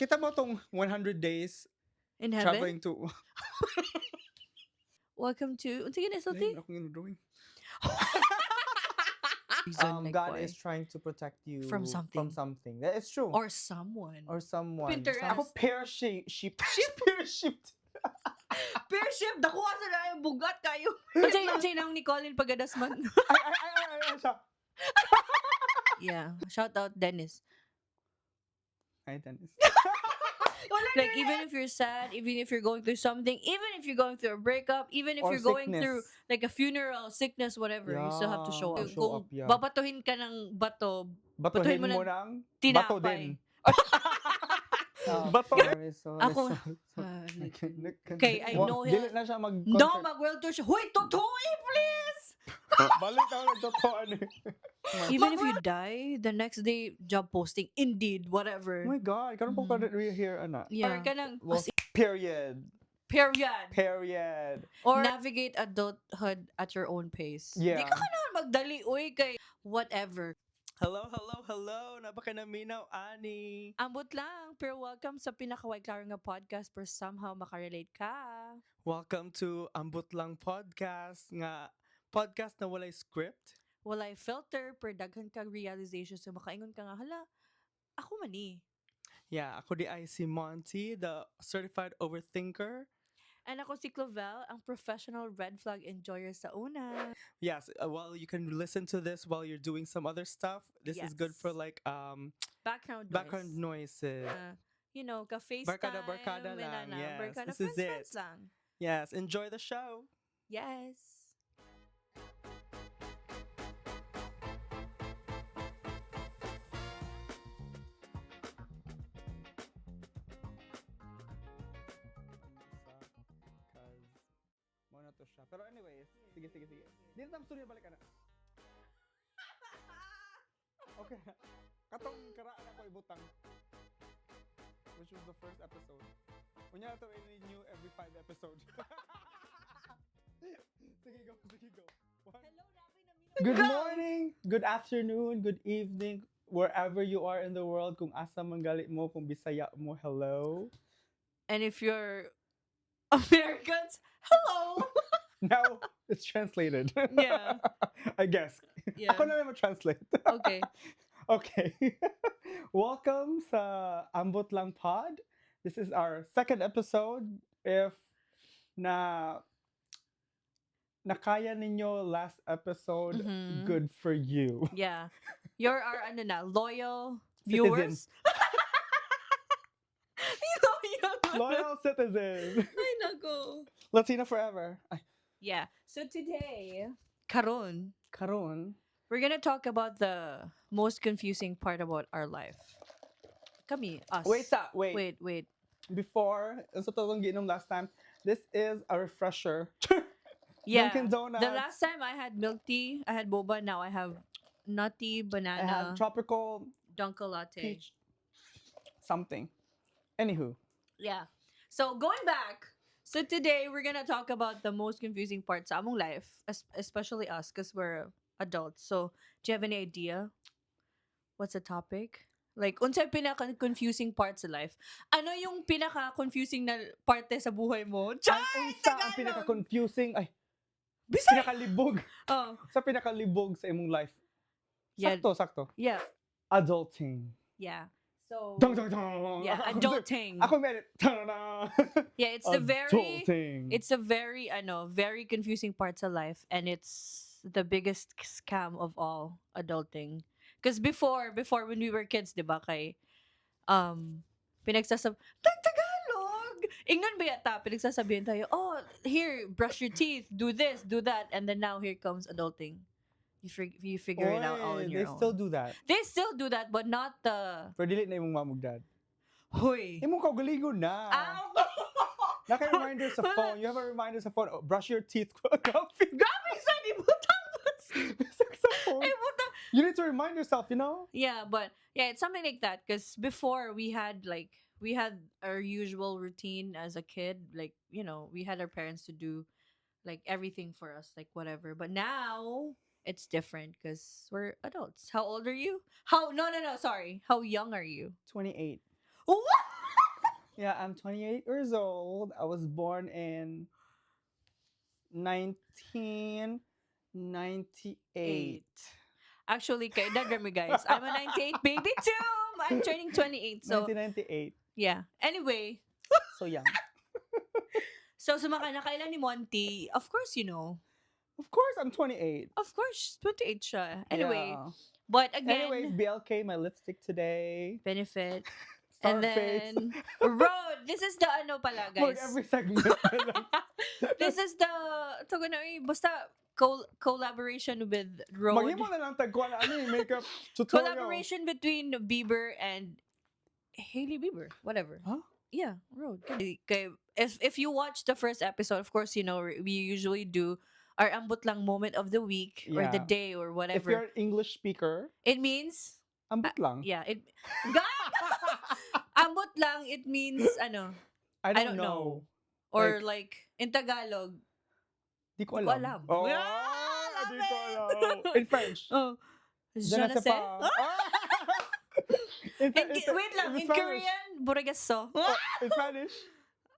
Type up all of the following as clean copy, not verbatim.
Kita mo tong 100 days In heaven? Traveling to Welcome to unsa gani sulti? Ayun, akong drawing. Reason, like, God why. Is trying to protect you From something. From something. That is true. Or someone. Or someone. Pinterest. Ako pear shape sheep. Pear shaped. Pear shape dako sa na bugat kayo. Unsay nang ni Colin Pagadasman? Ay, ay, ay, ay, ay, siya. Yeah. Shout out Dennis. Ay, Dennis. Like, even if you're sad, even if you're going through something, even if you're going through a breakup, even if Or you're going sickness. Through like a funeral, sickness, whatever, you still have to show Yeah, up. show Kung up, yeah. babatuhin ka ng bato, Batuhin batuhin mo mo ng ng tinapay. Bato din. Bato. Ako, ah, okay, I know Dili na siya mag No, mag-world tour siya. Huy, totoo eh, please! Balik ako nagtotoo eh. Even if you die, the next day, job posting, Indeed, whatever. Oh my God, karon po ka here ana. Yeah. Or kanang, Well, period. Period. Period. Or navigate adulthood at your own pace. Yeah. Di ka kailangan magdali, uy, kay whatever. Hello, hello, hello. Napakanaminaw, ani. Ambot lang, pero welcome sa pinakaway klaro nga podcast pero somehow makarelate ka. Welcome to Ambot Lang Podcast nga podcast na walay script. Walay filter, pero daghan kag realization so makaingon ka nga, hala, ako man eh. Yeah, ako diay si Monty, the certified overthinker. And ako si Clovel, ang professional red flag enjoyer sa una. Yes, well, you can listen to this while you're doing some other stuff. This is good for like Background noise. Background noises. Ka FaceTime. Barkada, barkada lang. Inana, Yes, barkada, this is friends, it. friends lang. Yes, enjoy the show. Yes. Cause mo na to siya. Pero anyways, sige, sige, sige. Dili na studio balik ana. Okay. Katong karaan ako ibutang. Which was the first episode. Unya to i-renew every five episode. Sige, go, sige, go. One. Good morning, good afternoon, good evening, wherever you are in the world, kung asa man gali mo, kung Bisaya mo, hello. And if you're Americans, hello. Now it's translated. Yeah. I guess. Yeah. Ako na lang translate. Okay. Okay. Welcome sa Ambot Lang Pod. This is our second episode. If na nakaya ninyo last episode, good for you. Yeah. You're our ano na, loyal Citizen. Viewers. Loyal. Loyal citizen. Ay, nako. Latina forever. Ay, Yeah. So today, karon, karon. We're gonna talk about the most confusing part about our life. Kami, us. Wait, sa, wait. Wait, wait. Before, sa totong giinom last time, this is a refresher. Yeah. Dunkin' Donuts. The last time I had milk tea, I had boba. Now I have nutty I banana have tropical dunkel latte. Peach something. Anywho. Yeah. So going back, so today we're gonna talk about the most confusing parts sa among life, especially us, because we're adults. So do you have any idea what's the topic? Like, unsay pinaka-confusing part sa life? Ano yung pinaka-confusing na parte sa buhay mo? Char! Ang unsa ang Tagalog! pinaka-confusing, ay, Bisaya! Pinakalibog. Oh. Sa pinakalibog sa imong life. Yeah. Sakto, sakto. Yeah. Adulting. Yeah. So, Dong, dong, dong. Yeah, adulting. Ako meron. Ta-da! Yeah, it's the very Adulting. It's a very ano, very confusing part of life, and it's the biggest scam of all, adulting. Because before when we were kids, 'di ba, kay pinagsasab Tag Tagalog. Ingnon ba yata pinagsasabihan tayo, "Oh, here, brush your teeth, do this, do that." And then now here comes adulting. You figure it out all Oy, on your they own. Still do that. They still do that, but not the Pero dili na imong mom ug dad. Huy. Imong kaugalingon na. Ow! Naka-reminder sa phone. You have a reminder sa phone. Oh, brush your teeth. Coffee. Grabe sa ibutang. Sa phone. Ibutang. You need to remind yourself, you know? Yeah, but yeah, it's something like that. Because before we had our usual routine as a kid. Like, we had our parents to do like everything for us, like whatever. But now it's different because we're adults. How old are you? How no, sorry. How young are you? 28. What? Yeah, I'm 28 years old. I was born in 1998. Actually, kay edad mi, guys. I'm a 98 baby too. I'm turning 28. So, 1998. Yeah. Anyway, So young. So sa mga nakaila ni Monty, of course you know. Of course, I'm 28. Of course, 28 siya. Anyway, Yeah. but again, Anyways, BLK, my lipstick today. Benefit. Star And face. then, Rhode. This is the ano pala, Mag guys. Every segment. This is the, ito na, eh, basta collaboration with Rhode. Maghimo na lang tag kuan ano yung makeup tutorial. Collaboration between Bieber and Hailey Bieber. Whatever. Huh? Yeah, Rhode. Okay. If you watch the first episode, of course, you know we usually do our ambot lang moment of the week or the day or If whatever. you're an English speaker, It means ambot lang. Yeah, it Gag! Ambot lang, it means ano, I don't I don't know. know. Or like, in Tagalog, Di ko Di ko alam. alam. Oh, Ah, di love ko it! alam. In French. Oh, Je je ne ne sais sais. pas. Ah! Wait lang, in Spanish. Korean, boragesso. Oh, in Spanish,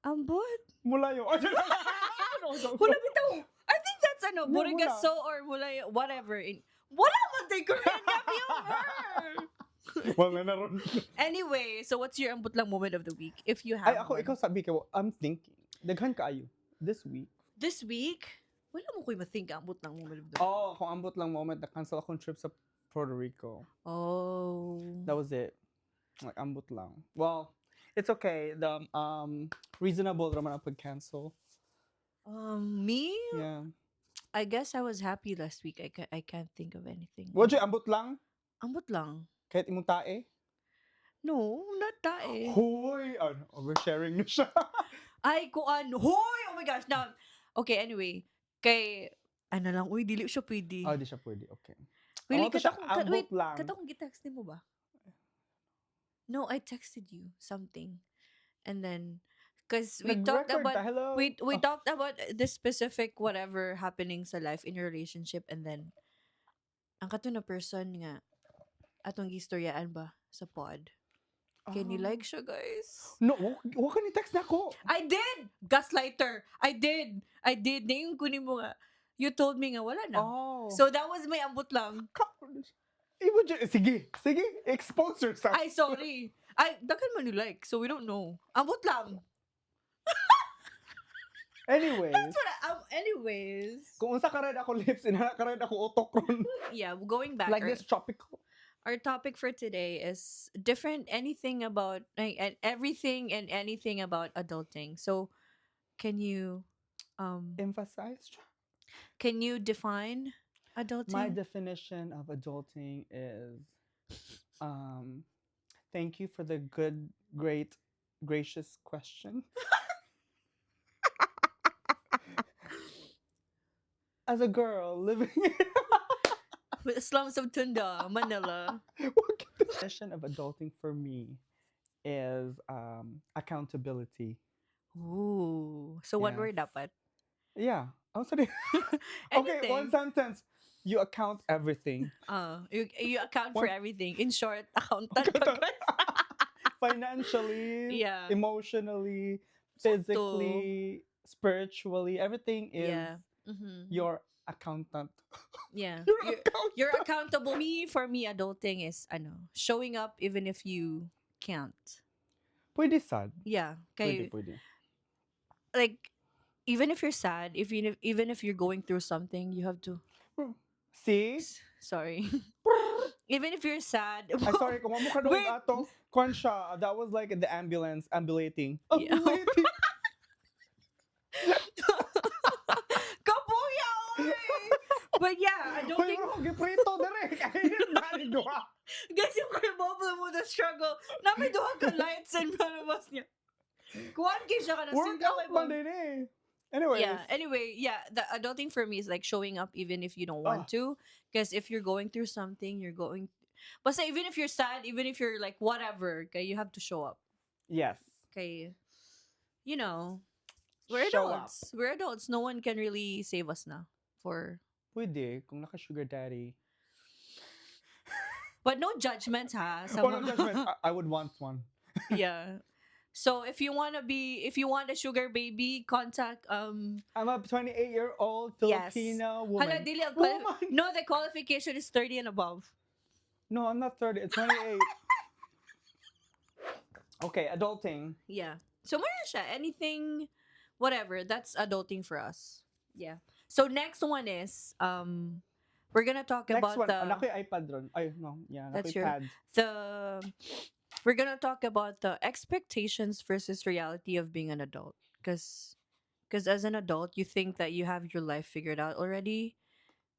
Ambot. Mulayo. Oh, no, no, no. Wala bitaw. I think that's ano, No, wala. boragesso or mulayo, whatever. Wala man tay Korean na viewer. Wala na ron. Anyway, so what's your ambot lang moment of the week if you have Ay, ako, one? Ikaw sabi ka, I'm thinking. Daghan kaayo. This week. This week, wala mo ko'y ma-think ambot lang moment of the week. Oh, akong ambot lang moment, na-cancel akong trip sa Puerto Rico. Oh. That was it. Like, ambot lang. Well, it's okay. The reasonable raman ang pag-cancel. Me? Yeah. I guess I was happy last week. I can't think of anything. Wala ambot lang? Ambot lang. Kahit imong tae? No, not tae. Hoy! Ano, oversharing na siya. Ay, kuan. Hoy! Oh my gosh. Now, okay, anyway. Kay, ano lang, uy, dili siya pwede. Oh, di siya pwede. Okay. Wait, Amo to siya, kato wait, ambot lang. Kato kong gitext nimo ba? No, I texted you something. And then, because we talked Nag-record about, ta, hello? we Oh. talked about this specific whatever happening sa life in your relationship and then, ang kato na person nga, atong gistoryaan ba sa pod. Can you Ah. like siya, guys? No, wa ka ni text nako. I did! Gaslighter! I did! I did. Naingon ko nimo nga. You told me nga wala na. Oh. So that was my ambot lang. Ibo dyan- sige, sige, expose yourself. Ay, sorry. Ay, daghan man you like, so we don't know. Ambot lang. Anyways, That's what I, anyways. Kung unsa ka red ako lips, inana ka red ako utok ron. Yeah, going back. Like our, this tropical. Our topic for today is different anything about, like, and everything and anything about adulting. So, can you Emphasize. can you define adulting? My definition of adulting is thank you for the good, great, gracious question. As a girl living With the slums of Tondo, Manila. What the definition of adulting for me is accountability. Ooh. So one word Yes. dapat. Yeah. I'm sorry. Okay, one Anything. sentence. You account everything. You account for One- everything. In short, accountant ka, guys. Financially, emotionally, Sakto. Physically, spiritually, everything is your accountant. Your accountant. You're accountable. For me, adulting is ano, showing up even if you can't. Pwede sad. Yeah. Pwede, Kay, pwede. Like, even if you're sad, if you even if you're going through something, you have to See? Sorry. Even if you're sad. Ay, sorry, kung mo ka Wait. Ato, kwan siya, that was like the ambulance, ambulating. Yeah. Ambulating. Kabuya, oy! But yeah, I don't Hoy, think bro, giprito dire. Kaya dali duha. Guys, yung kay Boblo mo the struggle. Nami duha ka lights in front of us niya. Kuan kay siya ka na Workout man din eh. Anyways. Yeah. Anyway, yeah, the adulting for me is like showing up even if you don't want Ah. to. Because if you're going through something, you're going. Basta even if you're sad, even if you're like whatever, okay, you have to show up. Yes. Okay. We're Show up. adults. We're adults. No one can really save us now. For Pwede, kung naka-sugar daddy. But no judgments, ha? Sa Oh, no mga- judgment. I would want one. Yeah. So if you want a sugar baby, contact I'm a 28-year-old Yes. Filipino woman. Hala, dili ang Woman. No, the qualification is 30 and above. No, I'm not 30. It's 28. Okay, adulting. Yeah. So mao na siya, anything, whatever, that's adulting for us. Yeah. So next one is we're gonna talk Next about one. the Oh, naa ko'y iPad ron. Ay, no. Yeah, That's naa ko'y your- pad. The we're gonna talk about the expectations versus reality of being an adult. 'Cause as an adult, you think that you have your life figured out already.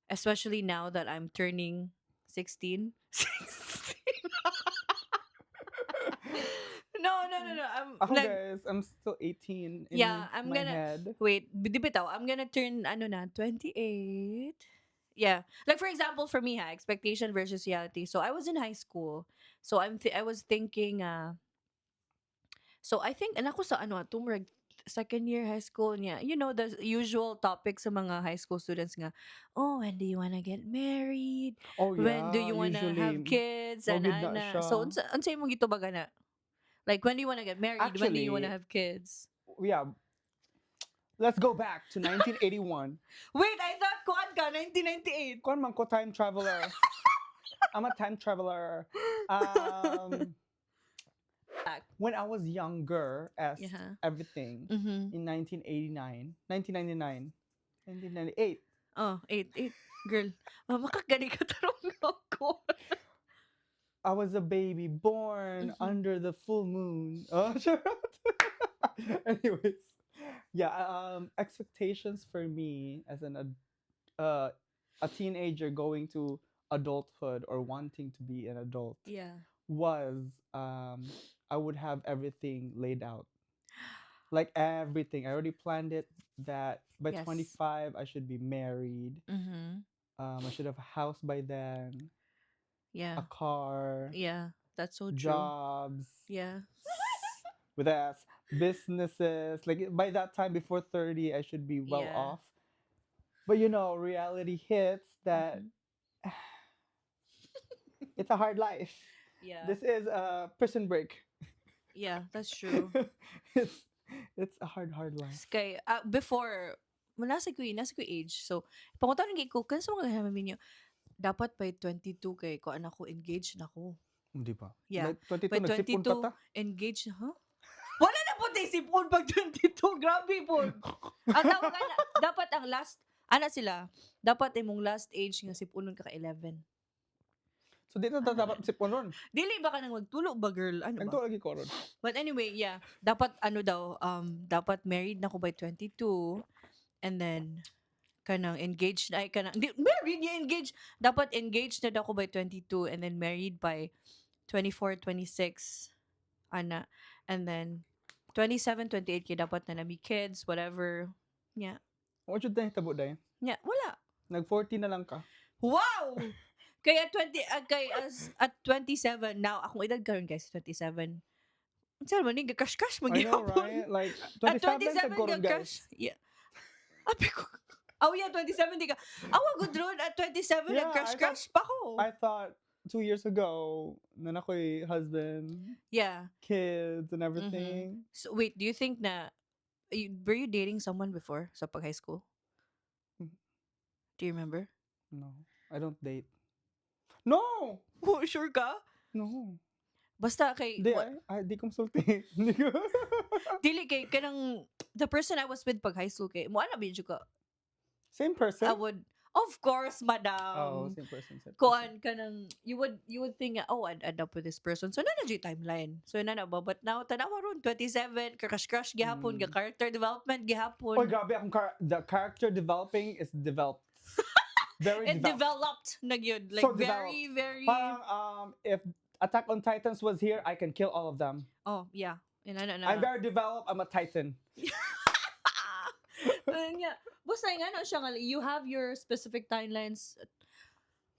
Especially now that I'm turning 16. 16. No. I'm Ako like, guys, I'm still 18 in Yeah, I'm my gonna- head. Wait, di bitaw, I'm gonna turn ano na, 28. Yeah. Like for example, for me, ha, expectation versus reality. So I was in high school. So I was thinking so I think anak ko sa ano ato murag second year high school niya. You know the usual topics sa mga high school students nga, "Oh, when do you wanna get married?" Oh, yeah. "When do you wanna have Usually, kids?" And mao gyud na ana. siya. So unsa imong gitubag ana? Like, when do you wanna get married? When do you wanna Actually, have kids? yeah. Let's go back to 1981. Wait, I thought kuan ka 1998. Kuan man ko, time traveler. I'm a time traveler. Back. When I was younger, as everything, in 1989, 1999, 1998. Oh, eight, eight. Girl, mama ka gani ka tarong ako. I was a baby born under the full moon. Oh, charot. Anyways, yeah. Expectations for me as a teenager going to adulthood or wanting to be an adult was I would have everything laid out. Like everything. I already planned it that by 25 I should be married. I should have a house by then, a car, Yeah, that's so true. Jobs with us, businesses. Like by that time before 30, I should be well off. But reality hits that it's a hard life. This is a prison break. Yeah, that's true. It's a hard, hard life. Kay before nasa ko age. So, pangutan gyud ko kansa mga ganahan ninyo. Dapat by 22 kay ko anak ko engaged na ko. Di ba? Yeah. Like, 22, By nagsipon pa 22, ta. engaged na, huh? Wala na po tayo sipon pag 22. Grabe po. Ang tawag ana, dapat ang last, ana sila, dapat imong last age nga sipunon ka ka 11. So, di na ta dapat sipon ron. Dili ba ka nang magtulo ba, girl? Ano ba? Nagtulo lagi ko ron. But anyway, yeah. Dapat ano daw, dapat married na ko by 22 and then kanang engaged na ay kanang di, married niya engaged. Dapat engaged na daw ko by 22 and then married by 24, 26 ana. And then 27, 28 kay dapat na nami kids, whatever. Yeah. What should tayo tabo day? Yeah, wala. Nag 40 na lang ka. Wow! Kaya 20 kay as at 27 now, akong edad karon guys, 27. Unsa man ni cash man I know, gihapon. right? Like, At 27 sa 27 ko ron, ga-crush. guys. Yeah. Abi ko. Oh yeah, 27 di ka. Awa good ron at 27 Yeah, nag-crush I crush pa ko. I thought 2 years ago, na ako'y husband, kids, and everything. So wait, do you think na were you dating someone before sa pag high school? Mm. Do you remember? No, I don't date. No! Oh, sure ka? No. Basta kay Di, ay, di konsulti. Hindi ko. Dili kay kanang the person I was with pag high school kay mo ana ba ka? Same person? I would, of course, madam. Oh, same person. Same person. Kuan kanang you would think, "Oh, I'd end up with this person." So na na timeline. So na na ba, but now tanawa ron 27 crush crush gihapon, ga character development gihapon. Oh, grabe akong the character developing is developed. Very It developed. Developed na gyud. Like So very very Parang, if Attack on Titans was here, I can kill all of them. Oh, yeah. Yun, ano, ano. I'm very developed. I'm a titan. Ayun nga. Basta yung ano siya nga, you have your specific timelines.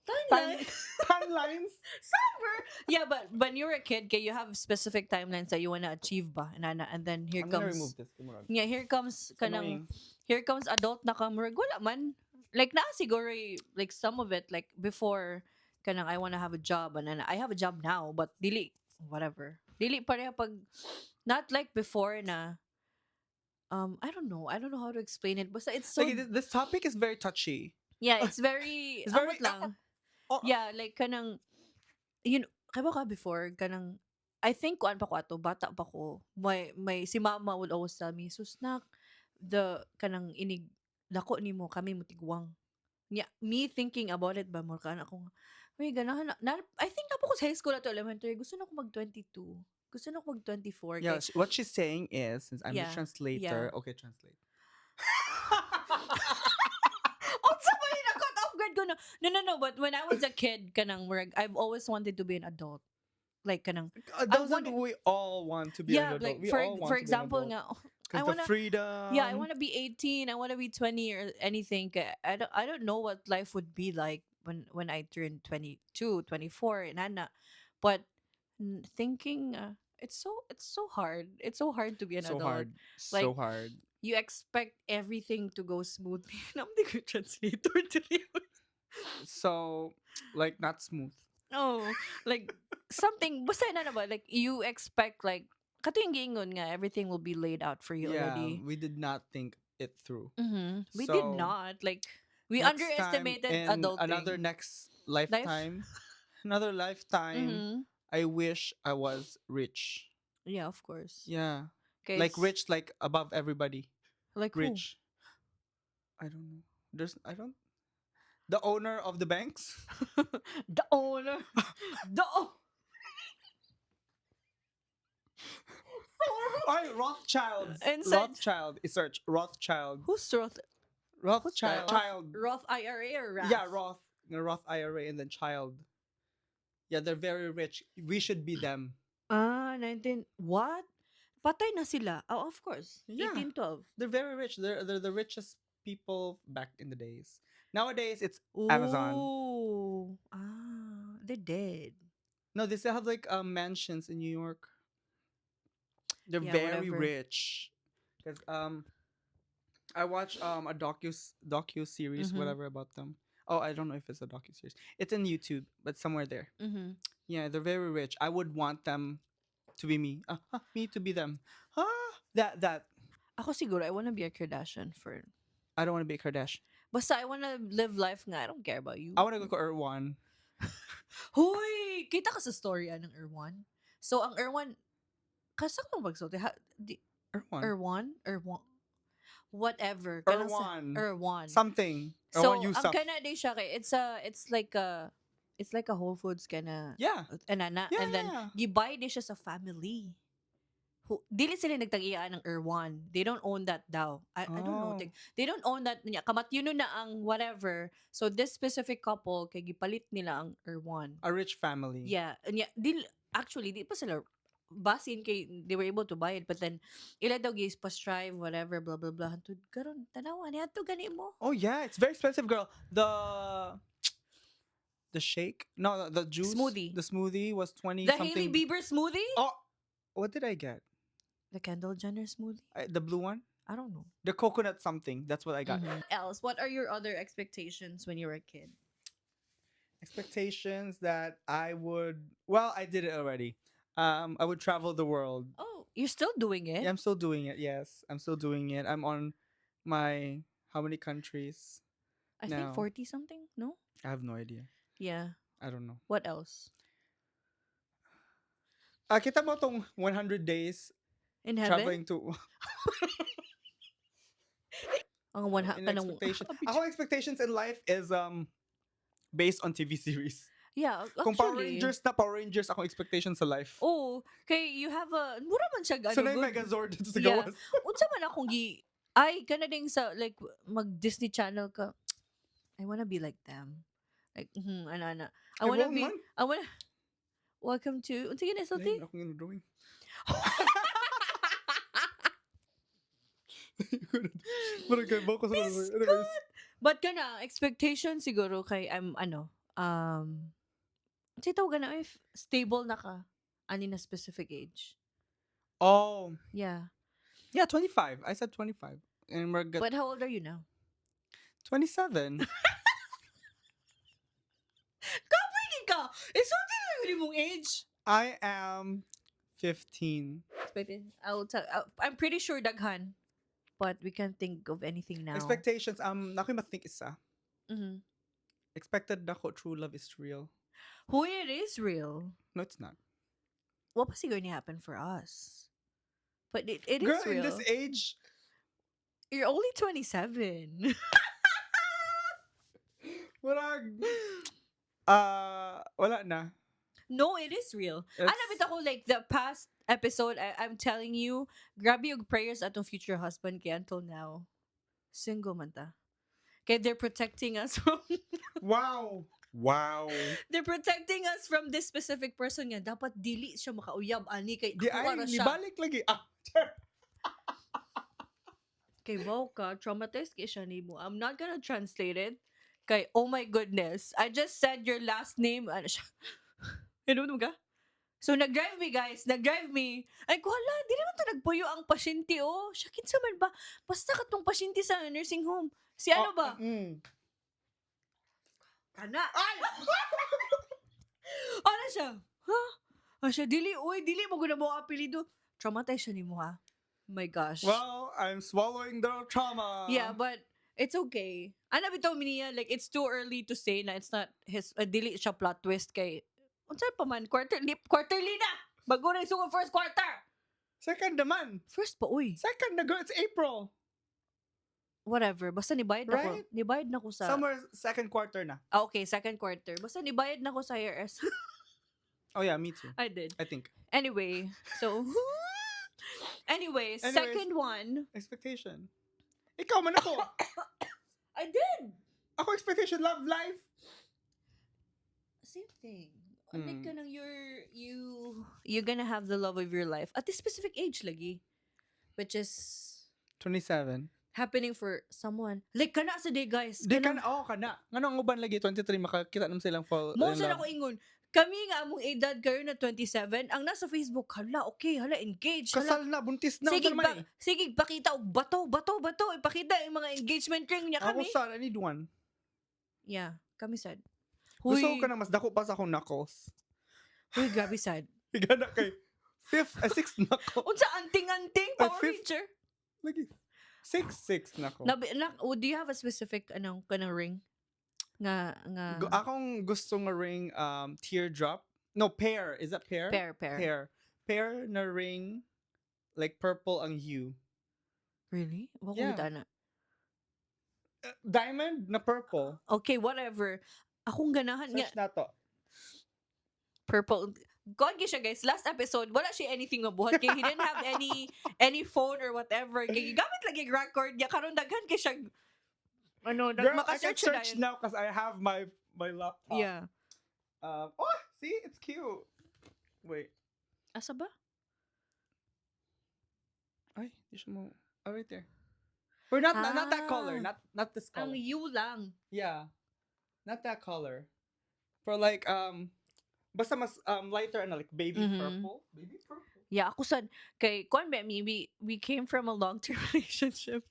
Time, Timeline? Timelines? Summer! Yeah, but when you were a kid, kay you have specific timelines that you wanna achieve ba? And then here I'm gonna comes remove this. Murag. Yeah, here comes It's kanang annoying. Here comes adult na ka, murag wala man. Like naa siguro like some of it, like before kanang I wanna have a job and then I have a job now but dili whatever. Dili pareha pag Not like before na I don't know. I don't know how to explain it. Basta it's so Like, this topic is very touchy. Yeah, it's very It's very amot lang. Oh, Yeah, like kanang kabalo ka before kanang I think kuan pa ko ato, bata pa ko. My si mama would always tell me, "Sus nak, the kanang inig dako nimo kami motigwang." Nya, me thinking about it ba mo kan ako nga, "Uy, ganahan na, I think naa pa ko sa high school ato, elementary, gusto na ko mag 22. Gusto na ko mag 24 Yeah, kay what she's saying is, since I'm the translator, okay, translate. Unsa ba ni, na-caught off guard ko na. No, but when I was a kid, kanang murag I've always wanted to be an adult. Like kanang Doesn't I wanna, we all want to be yeah, an adult? Like We for all want for to be an example adult. nga, 'Cause I the wanna freedom. Yeah, I want to be 18, I want to be 20 or anything. Kay I don't know what life would be like when I turn 22, 24 and ana. But thinking it's so hard. It's so hard to be an So adult. hard. Like So hard. You expect everything to go smoothly. And I'm the good translator to you. So, like, not smooth. Oh, like something basta na ba like you expect like katong giingon nga everything will be laid out for you Yeah, already. we did not think it through. We did So, not. Like we next time underestimated in adulting. another next Life. lifetime, another lifetime, I wish I was rich. Yeah, of course. Yeah. Okay, Like rich, like above everybody. Like who? Rich. I don't know. There's I don't the owner of the banks? The owner. The Ay, Rothschilds. Inside Rothschild. Search Rothschild. Who's Roth? Rothschild. Who's that? Child. Roth IRA or Rath? Yeah, Roth. No, Roth IRA and then child. Yeah, they're very rich. We should be them. Ah, 19 what? Patay na sila. Oh, of course. Yeah. 1812. They're very rich. They're the richest people back in the days. Nowadays it's Amazon. Ooh. Ah, they're dead. No, they still have like mansions in New York. They're Yeah, very whatever. rich. Cuz I watched a docu series whatever about them. Oh, I don't know if it's a docu series. It's in YouTube, but somewhere there. Yeah, they're very rich. I would want them to be me. Me to be them. Ah, that. Ako siguro, I wanna be a Kardashian for I don't want to be a Kardashian. Basta I wanna live life nga. I don't care about you. I want to go to Erwan. Huy! Kita ka sa story ng Erwan? So, ang Erwan, kasak mo magsulti? Ha, di, Erwan. Erwan? Erwan? Whatever. Kanang Erwan. Erwan. Something. So, Erwan ang Yusuf. kana day siya kay, it's like a Whole Foods kana, anana. And then, gibuy day siya sa family. Who, dili sila nagtag-iya ng Erwan. They don't own that daw. I don't know. Oh. They don't own that. Niya. Kamatyo na ang whatever. So, this specific couple, kay gipalit nila ang Erwan. A rich family. Yeah. Niya, di, actually, di pa sila basin kay they were able to buy it, but then ila daw gis pa strive whatever, blah blah blah, hantud karon tanawa niya to gani mo. Oh yeah, it's very expensive, girl. The shake? No, the juice. Smoothie. The smoothie was 20 The something. Hailey Bieber smoothie. Oh, what did I get? The Kendall Jenner smoothie. The blue one? I don't know. The coconut something. That's what I got. Else, what are your other expectations when you were a kid? Expectations that I would, well, I did it already. I would travel the world. Oh, you're still doing it? Yeah, I'm still doing it. Yes, I'm still doing it. I'm on my how many countries? I think now. 40 something, no? I have no idea. Yeah. I don't know. What else? Ah, kita mo tong 100 days In heaven? Traveling to Ang one in kanang expectation. Ako, expectations in life is based on TV series. Yeah, Kung Power actually. Rangers na Power Rangers akong expectation sa life. Oh, kay you have a mura man siya So ano, na yung good. Megazord dito sa Yeah. gawas. Unsa man akong gi ay kana ding sa like mag Disney Channel ka. I wanna be like them. Like ana ana. I Ay, wanna wrong be man. I wanna Welcome to unsa gani sulti? Ay, akong drawing. Parang kay bako sa Anyways. But kana expectation siguro kay I'm ano unsa tawag na if stable na ka ani na specific age. Oh, Yeah. yeah, 25. I said 25. And we're good. But how old are you now? 27. Kapoy ka. Isulti na lang mong age. I am 15. Expected. I will tell. I'm pretty sure daghan, but we can't think of anything now. Expectations, naa ko'y ma-think isa. Expected nako true love is real. Huy, it is real. No, it's not. What was going to happen for us? But it Girl, is real. in this age, You're only 27. Murag, ah, wala na. No, it is real. Ano bitaw ko, like the past episode, I'm telling you, grabe yung prayers atong future husband kay until now. Single man ta. Kay they're protecting us from they're protecting us from this specific person nga dapat dili siya makauyab ani kay Di ako ay, ra siya. nibalik lagi. Ah, char. Kay wow ka, traumatized kay siya nimo. I'm not gonna translate it. Kay, oh my goodness. I just said your last name. Ano siya? Ano mo ka? So, nag-drive me, guys. Nag-drive me. Ay, ko, hala, di naman to nagpuyo ang pasyente, oh. Siya, kinsa man ba? Basta katong pasyente sa nursing home. Si ano Oh, ba? Kana. Ay! Ano siya? Ha? Ano siya? Dili, uy, dili mo guna mo ang apelido. Traumatized siya nimo, ha? My gosh. Well, I'm swallowing the trauma. Yeah, but it's okay. Ano bitaw niya, like, it's too early to say na it's not his, dili siya plot twist kay, unsa pa man, quarterly, quarterly na! Bago na yung first quarter! Second naman. First pa, uy. Second na, girl, it's April. Whatever. Basta nibayad na ko. Right? Nibayad na ko sa... Somewhere second quarter na. Ah, okay, second quarter. Basta nibayad na ko sa IRS. Oh yeah, me too. I did. I think. Anyway, so... Anyway, Anyways. Second one. Expectation. Ikaw man ako. I did! Ako expectation, love life. Same thing. Like kanang you're gonna have the love of your life at this specific age lagi. Which is 27. Happening for someone. Like kana sa day, guys. Di ka na, oh, kana. Ngano ang uban lagi 23 makakita naman silang fall Mo in sa love. ako ingon. Kami nga among edad kayo na 27, ang nasa Facebook, hala, okay, hala, engaged. Hala. Kasal na, buntis na, Sige, unsa ba, man eh. sige, pakita og bato, bato, bato. Ipakita yung mga engagement ring niya Ako kami. sad, I need one. Yeah, kami sad. Gusto Huy, ko ka na mas dako pa sa akong knuckles. Huy, grabe sad. Gana kay fifth, sixth knuckle. Unsa anting-anting, Ay, Power fifth. Ranger. Lagi. Six, six knuckle. Na, oh, do you have a specific ano kanang ring? Nga Akong gusto nga ring, teardrop. No, pear. Is that pear? Pear, pear. Pear. Pear na ring, like purple ang hue. Really? Wa ko Yeah. kita na. Diamond na purple. Okay, whatever. Akong ganahan nga Search na to. Purple. God siya, guys. Last episode, wala siya anything mabuhat kay he didn't have any phone or whatever. Kay gigamit lagi yung record niya karon daghan kay siya ano, Girl, I can maka-search siya search dayon. now because I have my laptop. Yeah. Oh, see, it's cute. Wait. Asa ba? Ay, di siya mo. Oh, right there. Or not that color. Ah. Not this color. Ang U lang. Yeah. Not that color. For like basta mas lighter and like baby purple. Baby purple. Yeah, ako sad kay kuan ba mi we came from a long-term relationship.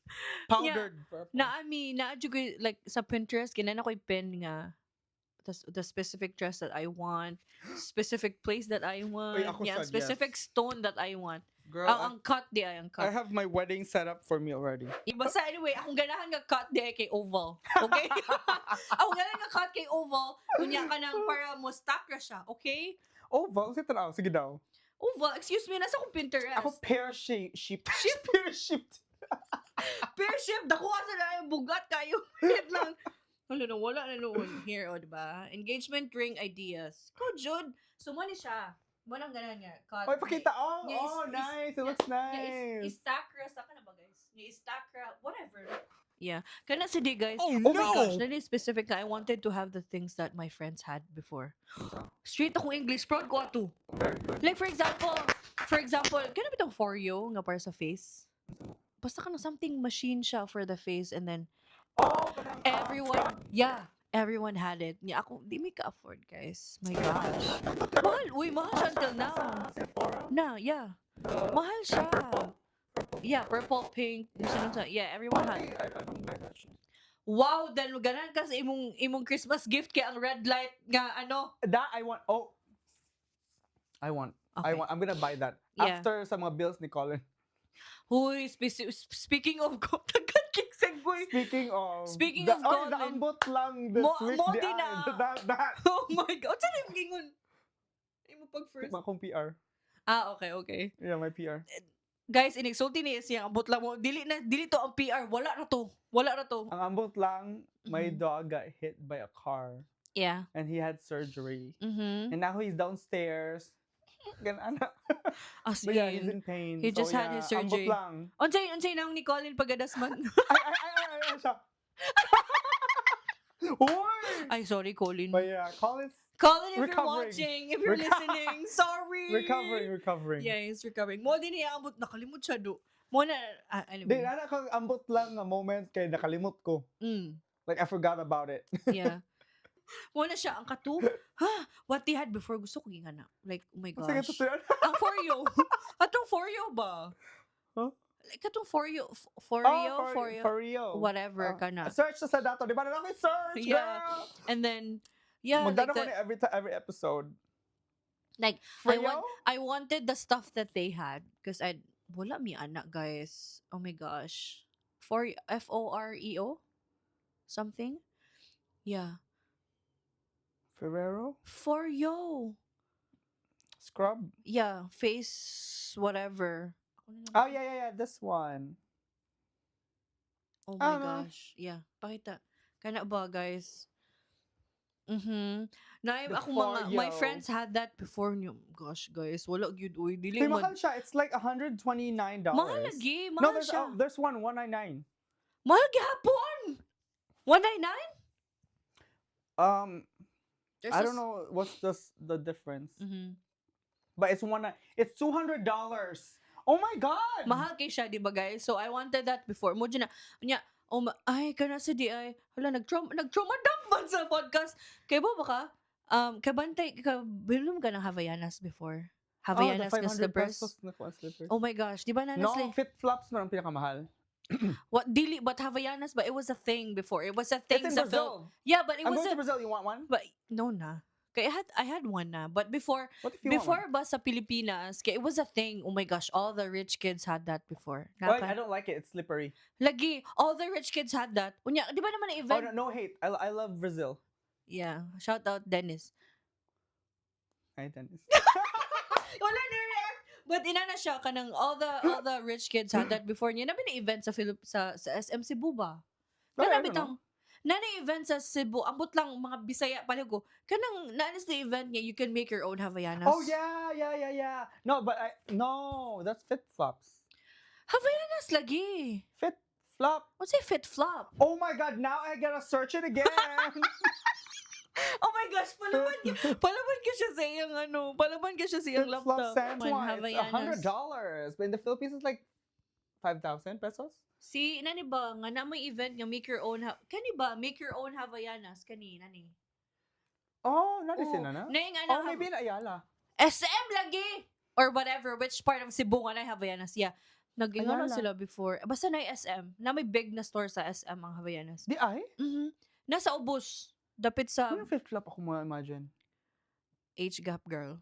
Powdered purple. Na ami na jud ko like sa Pinterest ginan ako pin nga the specific dress that I want, specific place that I want, Uy, ako yeah, sad, specific yes. stone that I want. Girl, Ang cut di ay ang I cut. have my wedding set up for me already. Basta anyway, akong ganahan nga cut di ay kay oval. Okay? Akong ganahan nga cut kay oval, unya ka nang para mo stack ra siya, okay? Oval? Sige tanaw. Sige daw. Oval, excuse me, nasa akong Pinterest. Ako pear shape. Sheep. Pear shaped. Pear shape, dako sa na yung bugat kayo. Wait lang. Wala na, wala na noon. Here, o, diba? Engagement ring ideas. Ko, Jude. So, mo ni siya. Mo nang ganahan nga. Cut. Oy, pakita. Oh, Yeah, oh, nice. It looks Yeah, nice. is-stack ra. Sa ka na ba, guys? Yeah, is-stack ra. Whatever. Yeah. Kana si di, guys. Oh, Oh my no! gosh. That is specific. I wanted to have the things that my friends had before. Straight akong English. Proud ko ato. Very good. Like, for example, kana bitong for you nga para sa face? Basta ka na something machine siya for the face and then Oh, kanang, everyone, scrub. Yeah, everyone had it. Nya ako, di mi ka-afford, guys. My gosh. Mahal, uy, mahal siya until now. Sephora. Na, yeah. Mahal siya. Yeah, purple, pink, yeah, everyone had. I don't buy that shit. Wow, then ganan ka sa imong Christmas gift kay ang red light nga ano. That I want. Oh. I want. Okay. I'm gonna buy that after sa mga bills ni Colin. Huy, speaking of go, taga segue. Speaking of Speaking the, of oy, the Colin. ambot lang this week. Mo di din ay, na. that. Oh my God. Unsa na yung gingon? Imo pag first. Akong PR. Ah, okay. Yeah, my PR. Guys, inigsulti niya siya ambot lang mo. Dili na dili to ang PR. Wala na to. Wala na to. Ang ambot lang, my dog got hit by a car and he had surgery. And now he's downstairs. Ganun na. As But yeah, he's in, in pain. He So just had yeah, his surgery. Ambot lang. Unsay naong ni Colin pagadasman? Ay, ay, ay, ay, ay, siya. Uy! Ay, sorry, Colin. But yeah, Colin's Colin, if you're recovering. Watching, if you're listening, sorry. Recovering, recovering. Yeah, he's recovering. Mo din niya ambot nakalimot siya do. Mo na ah, Di, anyway. ana ko ambot lang nga moment kay nakalimot ko. Like, I forgot about it. Yeah. Mo na siya ang katu. Ha, what they had before gusto ko gingana. Like, oh my Sige, gosh. totoo. Ang for you. Atong for you ba? Huh? Like katong for you, for Oh, you, for you, for real. Whatever Ah, kana. Search na sa dato. Di ba na ako search, girl? And then yeah, like, Magdano ko the, ni every episode. Like, I Frio? I wanted the stuff that they had because I wala mi anak, guys. Oh my gosh. For Foreo something. Yeah. Ferrero? For yo. Scrub? Yeah, face whatever. Ako na lang. Oh, yeah. This one. Oh my Ah. gosh. Yeah, pakita. Kana ba, guys? Na The ako mga my Foreo. Friends had that before niyo. Gosh, guys, wala gyud uy dili Hey, man. mahal siya. It's like $129. Mahal lagi, No, mahal there's siya. oh, there's one 199. Mahal gihapon. 199? There's I a don't know what's the difference. But it's one it's $200. Oh my God. Mahal kay siya, di ba, guys? So I wanted that before. Mo na nya, oh, ay kana sa di ay hala nag-trauma dump man sa podcast. Kay ba baka kabantay ka bilom ka ng Havaianas before? Oh, the Havaianas nga 500 slippers. pesos na kuha slippers. Oh my gosh, di ba na No, fit flops man ang pinakamahal. What dili but Havaianas but it was a thing before. It was a thing It's in sa Phil- Brazil. Yeah, but it I'm was going a to Brazil. You want one? But no na. Kay I had one na. But before What if you want before one? ba sa Pilipinas, kay it was a thing. Oh my gosh, all the rich kids had that before. Well, I don't like it. It's slippery. Lagi, all the rich kids had that. Unya, di ba naman na Oh event? no, no hate. I love Brazil. Yeah, shout out Dennis. Hi, Dennis. Wala na react. But inana siya kanang all the rich kids had that before niya. Nabi na event sa Philip sa SM Cebu ba? Oh, I Kana don't bitang na event sa Cebu, ambot lang mga Bisaya pala ko. Kanang naanis na event niya, you can make your own Havaianas. Oh yeah. No, but I no, that's fit flops. Havaianas lagi. Fit flop. What's a fit flop? Oh my God! Now I gotta search it again. Oh my gosh, palaban ka siya sa iyang ano, palaban ka siya sa iyang Fit flop laptop. Santuan. Man, It's a Havaianas. $100, but in the Philippines it's like 5,000 pesos. Si, nani ba, nga na may event nga make your own, kani ba, make your own Havaianas, kani, nani? Oh, not Oh, oh, na. Naing ana, Oh, maybe in Ayala. SM lagi! Or whatever, which part of Cebu nga na Havaianas, yeah. Nag-ingano Ayala. sila before. Basta na SM. Na may big na store sa SM ang Havaianas. Di ay? Nasa ubos. Dapit sa Ano fit flop ako mo imagine? Age gap, girl.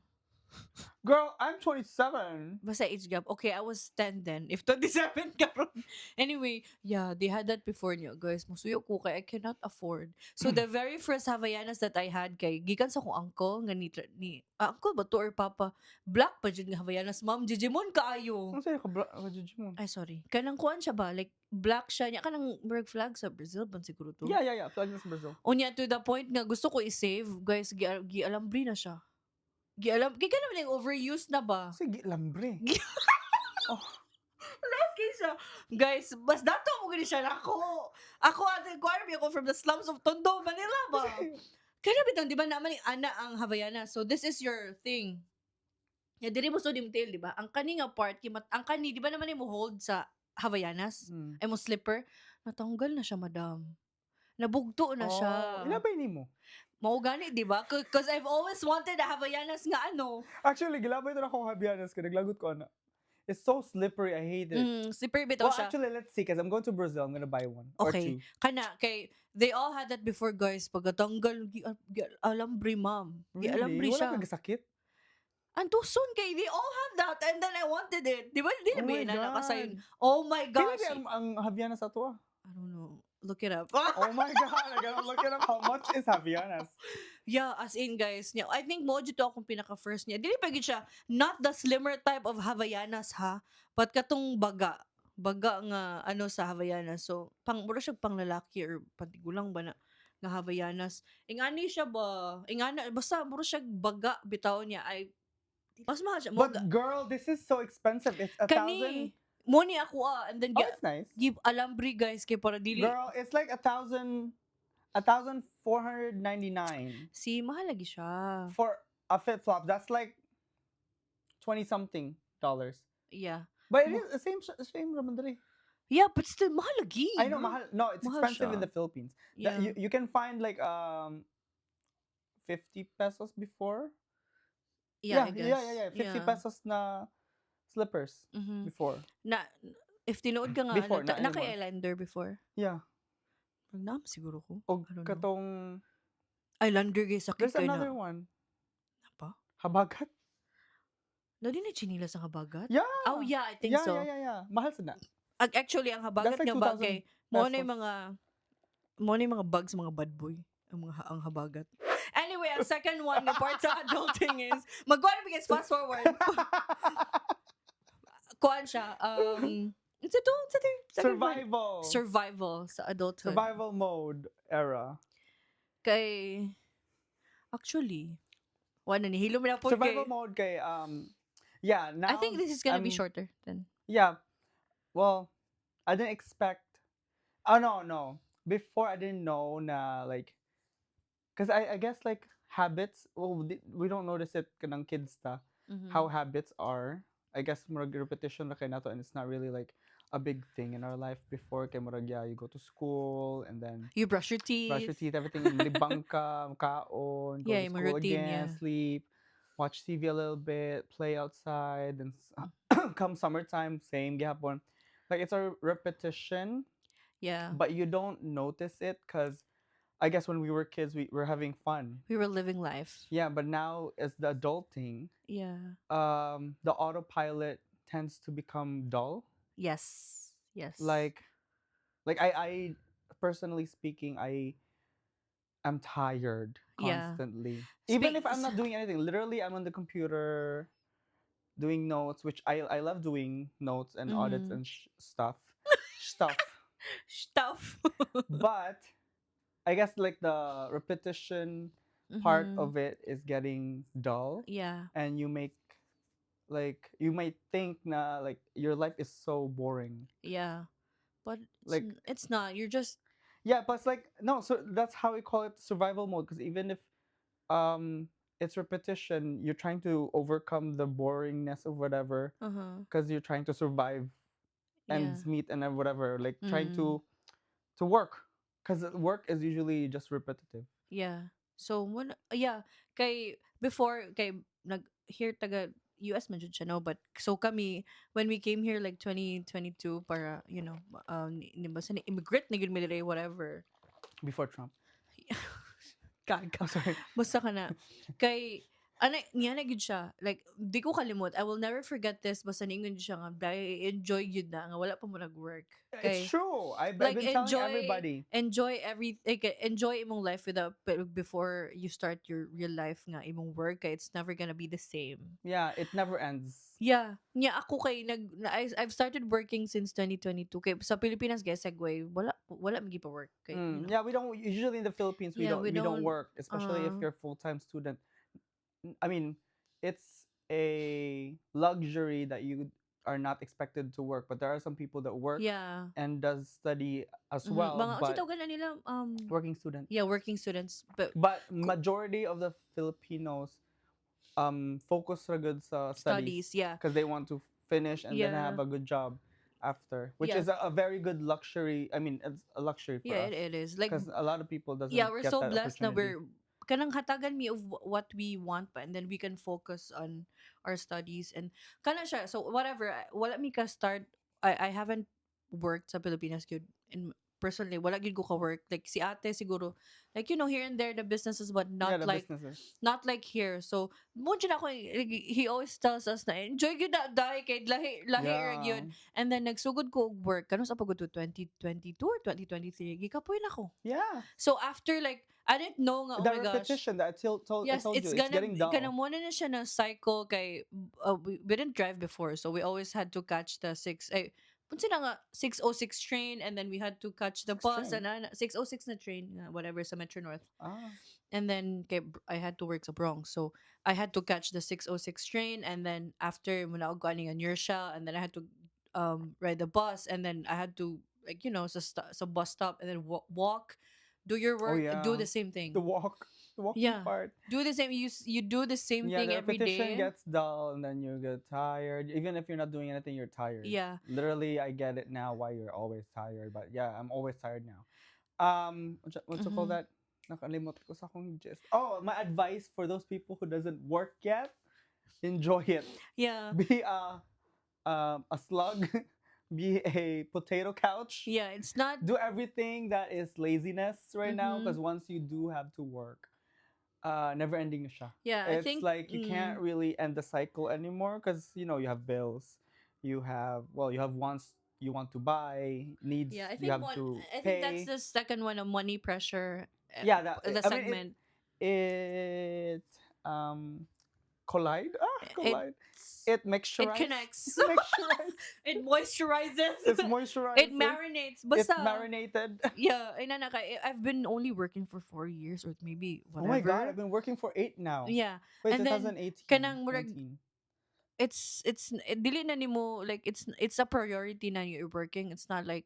Girl, I'm 27. Basta age gap. Okay, I was 10 then. If 27 karon. Anyway, yeah, they had that before niyo. Guys, musuyo ko kay I cannot afford. So the very first Havaianas that I had kay gikan sa akong uncle nga ni ah, uncle ba to or papa? Black pa jud nga Havaianas, ma'am. Jijimon kaayo. Ano sa'yo ka, ka mo? Ay, sorry. Kanang kuan siya ba? Like, black siya niya. Kanang berg flag sa Brazil ban siguro to? Yeah. Flag sa Brazil. Unya, to the point nga gusto ko i-save. Guys, gi-alambri na siya. Gi-alam, kay kanang like overused na ba? Sige, lambre. Oh. Last kay siya. Guys, mas dato mo gani siya nako. Ako ate ko ano ako from the slums of Tondo, Manila ba? Kaya bitang di ba naman ni ana ang Havaianas. So this is your thing. Ya diri mo sud tail, di ba? Ang kani nga part kimat ang kani di ba naman mo hold sa Havaianas? Ay mo slipper, natanggal na siya, madam. Nabugto na siya. Oh, ilabay nimo. Mao gani, di ba? Because I've always wanted a Havaianas nga ano. Actually, gilabay na ako Havaianas kay naglagot ko ana. It's so slippery. I hate it. Slippery bitaw Well, siya. actually, let's see, because I'm going to Brazil. I'm gonna buy one or Okay. two. Kana kay they all had that before, guys, pagkatanggal gi, gi alambre, ma'am. Gi Really? alambre Wala siya. kang sakit? Antuson kay they all have that and then I wanted it. Di ba? Di Oh na my ba na nakasayon? God. Oh my Pila gosh. di ang Havaianas sa ato ah? I don't know. Look it up. Oh my God, I gotta look it up. How much is Havaianas? Yeah, as in, guys, niya. I think mao jud to akong pinaka first niya. Dili pa gyud siya not the slimmer type of Havaianas ha, but katong baga. Baga nga ano sa Havaianas. So, pang mura siya pang lalaki or pantigulang ba na nga Havaianas. Ingani siya ba? Ingana basta mura siya baga bitaw niya ay mas mahal siya. But girl, this is so expensive. It's 1,000. Kani mo ni ako ah and then Oh, it's nice. Give alambri, guys, kay para dili Girl, it's like 1,000, 1,499 Si mahal lagi siya. For a flip flop. That's like 20 something dollars. But it is the same raman diri. Yeah, but still mahal lagi. I know Girl. Mahal. No, it's Mahal expensive in siya. The Philippines. You can find like 50 pesos before. Yeah, I guess. Yeah. 50 pesos na slippers before. Na if tinuod ka nga Before, ano, not na kay anymore. Islander before. Yeah. Nagnaam siguro ko. O I don't know. Katong Islander kay sakit There's kay na. Another one. Na pa? Habagat. Na di na chinilas ang Habagat? Yeah. Oh yeah, I think Yeah, so. yeah. Mahal sa na. Actually, ang Habagat That's like nga bagay, 2,000 mo na yung pesos. mga mo na yung mga bugs, mga bad boy ang mga ang Habagat. Anyway, ang second one nga part sa adulting is magkuhan na guys, fast forward. Kuan siya it's ito, it's ito. Second part. Survival. Survival sa adulthood. Survival mode era. Kay actually, wala ni hilom na po Survival kay mode kay yeah, now I think this is gonna be shorter than Yeah. Well, I didn't expect. Oh no. Before, I didn't know na like cuz I guess like habits, well, we don't notice it kanang kids ta how habits are. I guess murag repetition na kay nato and it's not really like a big thing in our life before kay murag, yeah, you go to school and then You brush your teeth. Brush your teeth, everything, libang ka, kaon, go Yeah, to yung mga school routine, again, yeah. sleep, watch TV a little bit, play outside, and come summertime, same gihapon. Like it's a repetition, but you don't notice it because I guess when we were kids, we were having fun. We were living life. Yeah, but now as the adulting, the autopilot tends to become dull. Like I personally speaking, I am tired constantly. Even if I'm not doing anything, literally I'm on the computer doing notes, which I love doing notes and audits and stuff. Stuff. Stuff. But I guess like the repetition part of it is getting dull and you make like you might think na like your life is so boring. Yeah. But it's, Like it's not. You're just Yeah, but it's like no, so that's how we call it survival mode, because even if it's repetition, you're trying to overcome the boringness of whatever because you're trying to survive ends meet and then whatever, like trying to work because work is usually just repetitive. Yeah. So when yeah, kay before kay nag here taga US man jud siya, no, but so kami when we came here like 2022 para ni basta ni immigrant na gyud mi diri, whatever. Before Trump. Gaga. Oh, sorry. Basta ka na. Kay ana niya na gyud siya. Like di ko kalimot. I will never forget this. Basta niingon jud siya nga dahil enjoy gyud na nga wala pa mo nag-work. Kay It's true. I've like been telling enjoy everybody. Enjoy every like enjoy imong life without but before you start your real life nga imong work kay it's never gonna be the same. Yeah, it never ends. Yeah. Nya ako kay nag na, I've started working since 2022 kay sa Pilipinas, guys, segue, wala magi pa work kay you know. Yeah, we don't usually in the Philippines we Yeah, don't we we don't don't work, especially if you're a full-time student. I mean, it's a luxury that you are not expected to work, but there are some people that work and does study as well, Mga unsa but tawag na nila working student. Yeah, working students, but But majority of the Filipinos focus ra gud sa studies studies, yeah. because they want to finish and then have a good job after, which is a very good luxury. I mean, it's a luxury for Yeah, us it is. Like because a lot of people doesn't yeah, we're get so that blessed na opportunity. we're kanang hatagan mi of what we want pa and then we can focus on our studies and kana siya. So whatever, wala mi ka start. I haven't worked sa Pilipinas gyud in personally, wala gyud ko ka-work. Like si ate siguro, like here and there the businesses, but not Yeah, the like businesses. Not like here. So, mao jud ako, like, he always tells us na enjoy gyud na dai kay lahi lahi ra gyud. And then nagsugod ko og work kanus-a pa gud to, 2022 or 2023, gikapoy na ko. So after, like, I didn't know nga, oh The my gosh. Repetition that I Yes, told it's you, it's gonna getting dull. Kanang mao na siya na cycle kay we didn't drive before, so we always had to catch the 6 ay unsa na nga 606 train, and then we had to catch the Six bus train? And 606 na train nga, whatever, sa Metro North. Ah. And then kay I had to work sa Bronx. So I had to catch the 606 train, and then after muna ko ani nga New Rochelle, and then I had to ride the bus, and then I had to, like, sa bus stop and then walk, do your Oh work, do yeah. the same thing. The walking part. Do the same you do the same Yeah, thing the every repetition day. Gets dull and then you get tired. Even if you're not doing anything, you're tired. Literally, I get it now why you're always tired. But yeah, I'm always tired now. What's you call that? Nakalimot ko sa akong gist. Oh, my advice for those people who doesn't work yet, enjoy it. Be a slug. Be a potato couch. Yeah, it's not Do everything that is laziness right now because once you do have to work, never ending na siya. Yeah, I It's think like you can't really end the cycle anymore because you have bills, you have, well, you have wants you want to buy, needs Yeah, I you think have one to I think that's pay. The second one of money pressure. Yeah, that The I mean, segment. It collide, ah, collide. It It mixturize. connects. Mixturize. It moisturizes. It's moisturizes. It marinates. It's Basta, marinated. Yeah, inana ka, I've been only working for 4 years or maybe Oh my whatever. God, I've been working for 8 now. Wait, And then, 2018, kanang murag 19. It's dili na nimo, like, it's a priority na you're working. It's not like,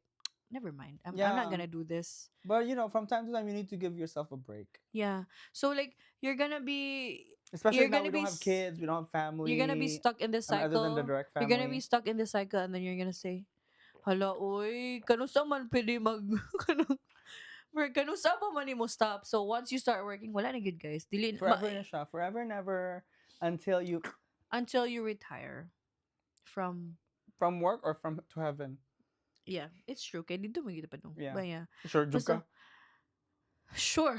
never mind. I'm not gonna do this. But from time to time, you need to give yourself a break. Yeah. So like you're gonna be Especially you're now gonna we be don't have kids, we don't have family. You're gonna be stuck in this I mean, other than the cycle. direct You're gonna be family. stuck in the cycle and then you're gonna say, "Hala, oy, kanusa man pwede mag kanang work, kanusa pa man nimo stop?" So once you start working, wala na gyud, guys. Dili Forever na siya. Forever and ever until you until you retire from From work or from to heaven. Yeah, it's true. Kay didto man gyud pa no. Yeah. But yeah. Sure, jud Basta ka. Sure.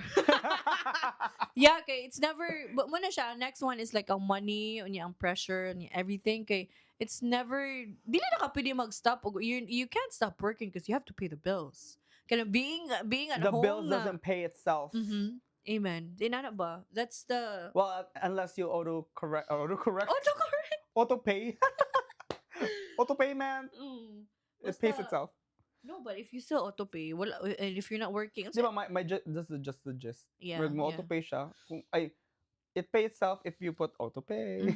Yeah, kay it's never, but mao na siya. Next one is like ang money, unya ang pressure, unya everything kay it's never, dili na ka pwede mag-stop og you can't stop working because you have to pay the bills. Kana being at The home bills na, doesn't pay itself. Amen. Inana ba? That's the Well, unless you auto correct Auto correct. Auto pay. Auto payment. It pays Basta- itself. No, but if you still auto pay, wala, and if you're not working, Di ba, this is just the gist. Murag mo auto pay siya. Kung, ay, it pay itself if you put auto pay.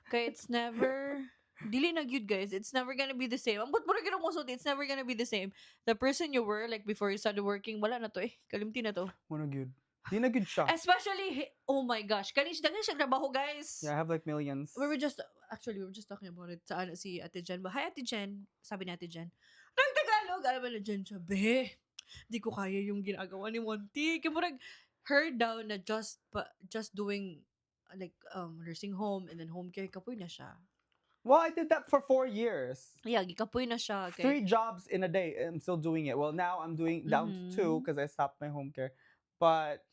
Kay it's never, dili na gyud, guys. It's never gonna be the same. Ambot mo ra mo sulti, it's never gonna be the same. The person you were like before you started working, wala na to eh. Kalimti na to. Mao na gyud. Di na gyud siya. Especially, oh my gosh, kani siya, daghan siya trabaho, guys. Yeah, I have like millions. We were just, actually, we were just talking about it sa ano, si Ate Jen ba? "Hi, Ate Jen." Sabi ni Ate Jen, nagtagalog. Alam mo na Jen siya, "Be, di ko kaya yung ginagawa ni Monty." Kaya murag, her daw na just, pa, just doing like nursing home and then home care, kapoy na siya. Well, I did that for 4 years. Yeah, gikapoy na siya. Kay, Three jobs in a day. I'm still doing it. Well, now I'm doing down to two because I stopped my home care. But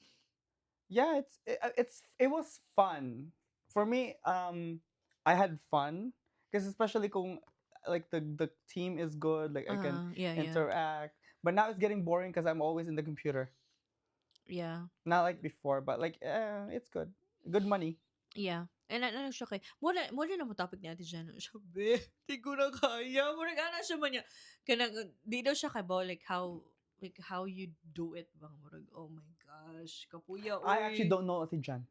yeah, it was fun for me. I had fun because especially kung like the team is good, like I can interact. But now it's getting boring because I'm always in the computer. Not like before, but like it's good. Good money. Yeah. And ano siya kay, mao na mo topic ni Ate Jen. Siya, "Be, di ko na kaya." Murag ana siya man niya. Kanang, di daw siya kabaw, like how you do it bang murag, oh my gosh, kapuya, I actually oy. Don't know Ate Jen.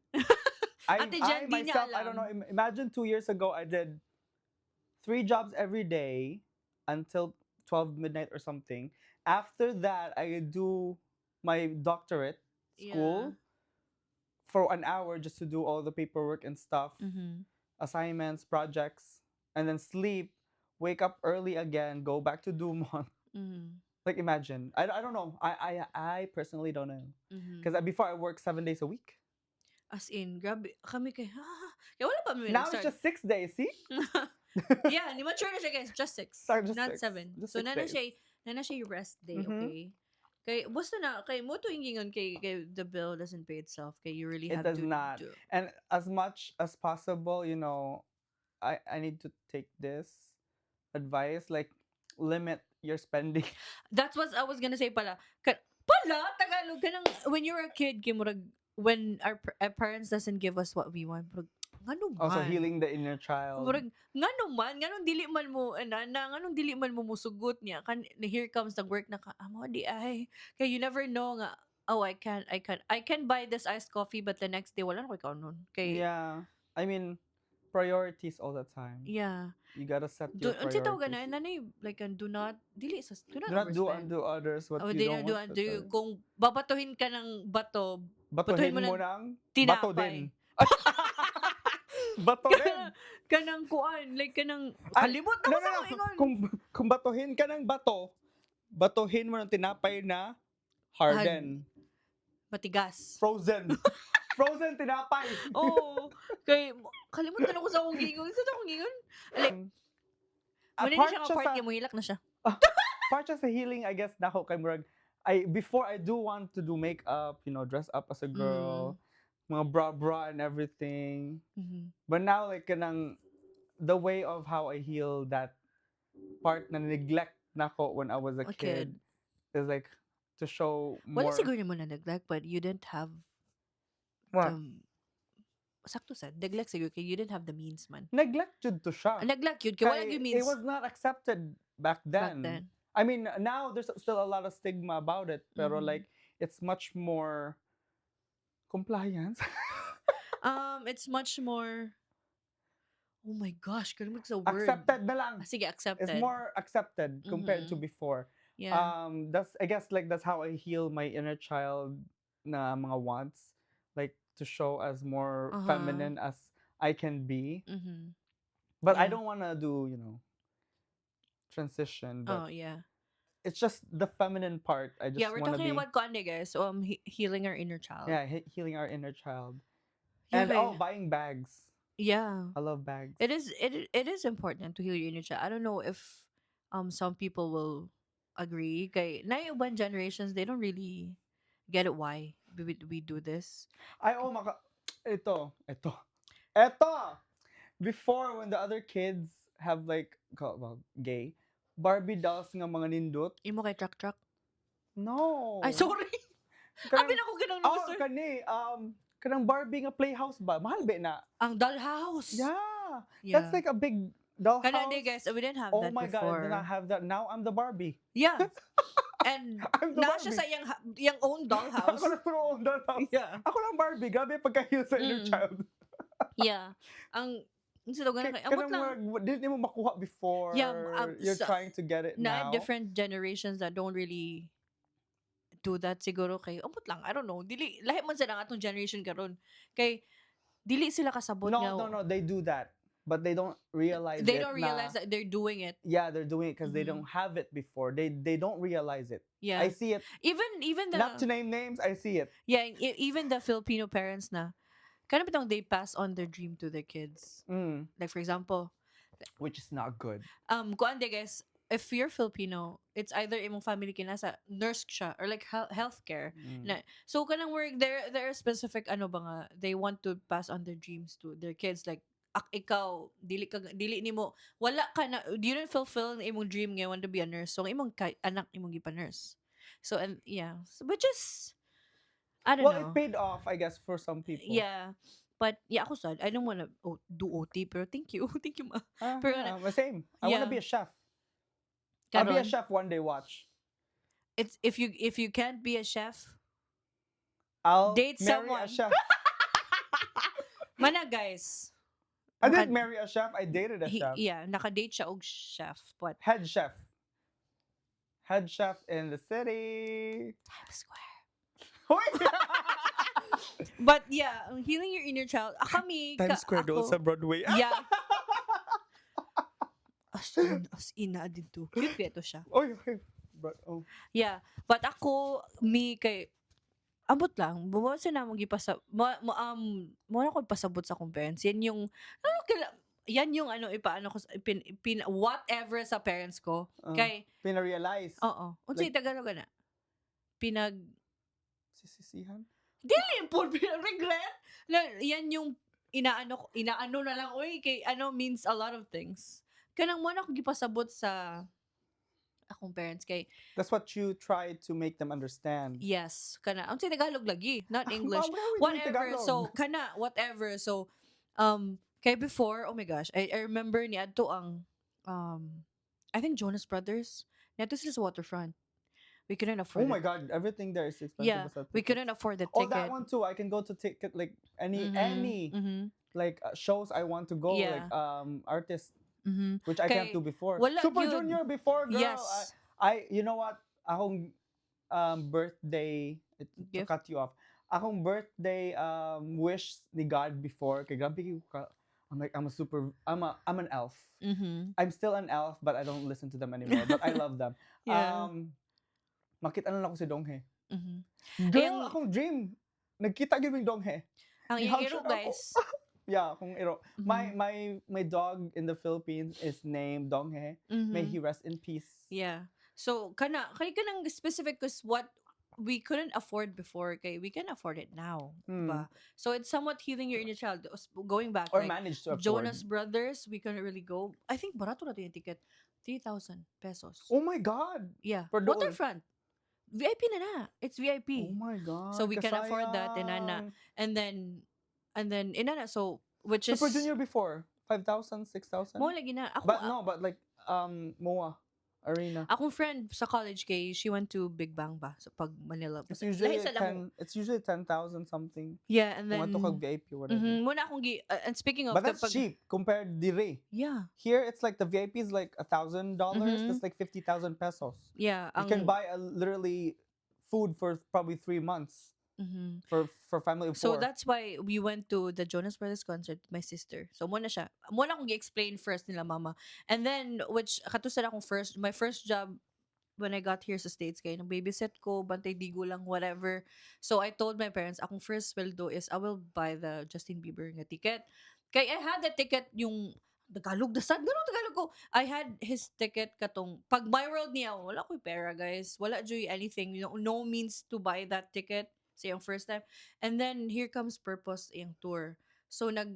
Ate Jen, I di niya myself, I don't know. alam. Imagine 2 years ago, I did three jobs every day until 12 midnight or something. After that, I do my doctorate school for an hour just to do all the paperwork and stuff, assignments, projects, and then sleep, wake up early again, go back to Dumont. Like imagine. I don't know. I personally don't know. Because before I worked 7 days a week. As in, grabe, kami kay, ha, kaya wala pa mi Now it's nag-start. just 6 days, see? Yeah, ni mature na siya, guys, just 6. Sorry, just not 6. 7. Just So 6 na days. siya, Naa na siya rest day, okay? Kay basta na kay mao to ingon kay the bill doesn't pay itself. Kay you really It have does to not. do. And as much as possible, I need to take this advice, like, limit your spending. That's what I was gonna say pala. Pala Tagalog kanang when you're a kid kay murag when our parents doesn't give us what we want, murag ngano Also man? healing the inner child. Murag ngano man, nganong dili man mo ana na, nganong dili man mo musugot niya kan here comes the work na ka amo di ay kay you never know nga, "Oh, I can buy this iced coffee," but the next day wala na koy kaunon kay Yeah. I mean, priorities all the time. You gotta set Do, your unsa tawag priorities. na nanay, like, do not dili sa do not Do not do overspend. Unto others what Oh, you do don't not do want unto to others. Kung babatuhin ka ng bato, Batuhin batuhin mo mo ng ng bato tinapay. din. Bato din. Kanang kuan, like kanang Ay, kalimot na no, ko no, sa no. akong ingon. Kung batuhin ka ng bato, batuhin mo ng tinapay na harden. Matigas. Frozen. Frozen tinapay. Oo. Kay kalimot na ko sa akong giingon. Sa akong giingon? Like, Ah, muna na part siya nga siya part sa kay mohilak na siya. Part siya sa healing, I guess, nako kay murag I before I do want to do makeup, dress up as a girl, mga bra bra and everything. But now, like, kanang the way of how I heal that part na neglect nako when I was a A kid. Kid is like to show Wala more siguro mo na neglect, but you didn't have What? The sakto sa neglect siguro kay you didn't have the means man. Neglect jud to siya. Neglect yun kay wala Kay gyud means it was not accepted back back then. Then. I mean, now there's still a lot of stigma about it, pero like, it's much more compliance. It's much more. Oh my gosh, kalimot sa word. Accepted na lang. Ah, sige, accepted. It's more accepted compared to before. That's, I guess, like, that's how I heal my inner child na mga wants, like to show as more feminine as I can be. But I don't want to do transition, but it's just the feminine part. I just Yeah, we're want to talking be about kuan guys. Healing our inner child. Yeah, healing our inner child. Yeah, And oh, okay. buying bags. I love bags. It is important to heal your inner child. I don't know if some people will agree. Kay naay uban generations, they don't really get it why we do this. Ay, oh, maka ito, ito. Ito! Before, when the other kids have, like, well, gay, Barbie dolls nga mga nindot. Imo kay truck truck. No. Ay, sorry. Kanang, Abi na ko ganang oh, sir. Kani, kanang Barbie nga playhouse ba? Mahal ba na? Ang dollhouse. Yeah. That's like a big dollhouse. Kana di guys, we didn't have Oh that my God, I before. did not have that. Now I'm the Barbie. Yeah. And I'm the naa siya Barbie. sa iyang own dollhouse. Ako lang own dollhouse. Ako lang Barbie. Grabe pagka-heal sa inner child. Yeah. Ang unsa daw ganun Kay kay amot kanang lang. murag dili nimo makuha before. Yeah, You're trying to get it na now. Different generations that don't really do that siguro kay amot lang, I don't know, dili lahi man sa atong generation karon kay dili sila kasabot No, nga no. They do that, but they don't realize they it don't realize na, that they're doing it. Yeah, they're doing it because they don't have it before. They don't realize it. I see it. Even the Not to name names, I see it. Yeah, even the Filipino parents na kana bitong they pass on their dream to their kids, like, for example, Which is not good. Kuan de guys, if you're Filipino, it's either imong family kinasa nurse siya or like healthcare na. So kanang work there are specific ano ba nga they want to pass on their dreams to their kids, like ikaw dili ka dili nimo wala ka na, you didn't fulfill ang imong dream nga you want to be a nurse, so ang imong anak imong gipa nurse. So and yeah, so, which is, I don't Well, know. it paid off, I guess, for some people. Yeah, but yeah, ako sad I don't wanna do OT, pero thank you, thank you, ma. Ah, Pero yeah, same. I want to be a chef. I'll be a Karon, chef one day. Watch. It's if you can't be a chef, I'll date marry someone. a chef. Mana guys. I didn't marry a chef. I dated a chef. Yeah, naka-date siya og chef, but Head chef. Head chef in the city. Times Square. Hoy! But yeah, ang healing your inner child. Ah, kami, Times Square ako, doon sa Broadway. Yeah. As in na dito. Cute kaya to siya. Oy, okay. But, oh. Yeah, but ako, me kay ambot lang, buwa sa namong gipasa mo na ko pasabot sa akong parents. Yan yung ano kila yan yung ano ipaano ko pin whatever sa parents ko. Ah, Kay Pina-realize. Oo. Unsay Like- Tagalog na? Pinag Sisisihan? Dili po regret. Na, yan yung inaano inaano na lang, oy, kay ano means a lot of things. Kanang mo na ako gipasabot sa akong parents kay That's what you try to make them understand. Yes, kana unsay Tagalog lagi, not English. Ma'am, why are we doing Whatever. Tagalog? So kana whatever. So kay before, oh my gosh, I remember niadto ang I think Jonas Brothers. Niadto sila sa Waterfront. We couldn't afford Oh my it. God, everything there is expensive. Yeah, basta we tickets. couldn't afford the Oh, ticket. that one too. I can go to ticket like any any like shows I want to go, like artists, which I can't Kay, do before. wala Super yun. Junior before, girl. Yes. I you know what? Akong birthday, to Gift? cut you off. Akong birthday wish ni God before kay grabe kaayo ka, I'm like, I'm a super I'm an elf. I'm still an elf, but I don't listen to them anymore. But I love them. Makita na lang ako si Donghae. Girl, akong dream. Nagkita gyud mig Donghae. Ang Gihug iyang iro, siya nako. guys. Yeah, akong iro. My dog in the Philippines is named Donghae. May he rest in peace. Yeah. So kana kay kanang specific, 'cause what we couldn't afford before kay we can afford it now, diba? So it's somewhat healing your inner child. Going back, Or like, manage to afford. Jonas Brothers, we couldn't really go. I think barato na to yung ticket. 3,000 pesos. Oh my God. Yeah. Per doon. Waterfront. VIP na na. It's VIP. Oh my God. So we can afford that, inana. Kasayang. And then inana, so which is Super Junior before 5,000, 6,000. Mo lagi na. Ako, But no, but like MOA Arena. Akong friend sa college kay she went to Big Bang ba sa pag Manila. It's usually Lahi sa 10, damo. it's usually 10,000 something. Yeah, and then Kung adto kag VIP or whatever. Muna akong gi and speaking of But that's kapag- cheap compared dire. Here it's like the VIP is like $1,000. That's like 50,000 pesos. Yeah, You can buy a, literally food for probably 3 months for family of So four. that's why we went to the Jonas Brothers concert with my sister. So muna siya. Muna akong gi-explain first nila mama. And then which kato sa akong first my first job when I got here sa States kay nang babysit ko, bantay digo lang, whatever. So I told my parents, akong first sweldo is I will buy the Justin Bieber nga ticket. Kay I had the ticket yung Tagalog na sad. Ganun Tagalog ko. I had his ticket katong pag My World niya, wala ko'y pera, guys. Wala joy anything. No means to buy that ticket sa iyang first time. And then here comes Purpose iyang tour. So nag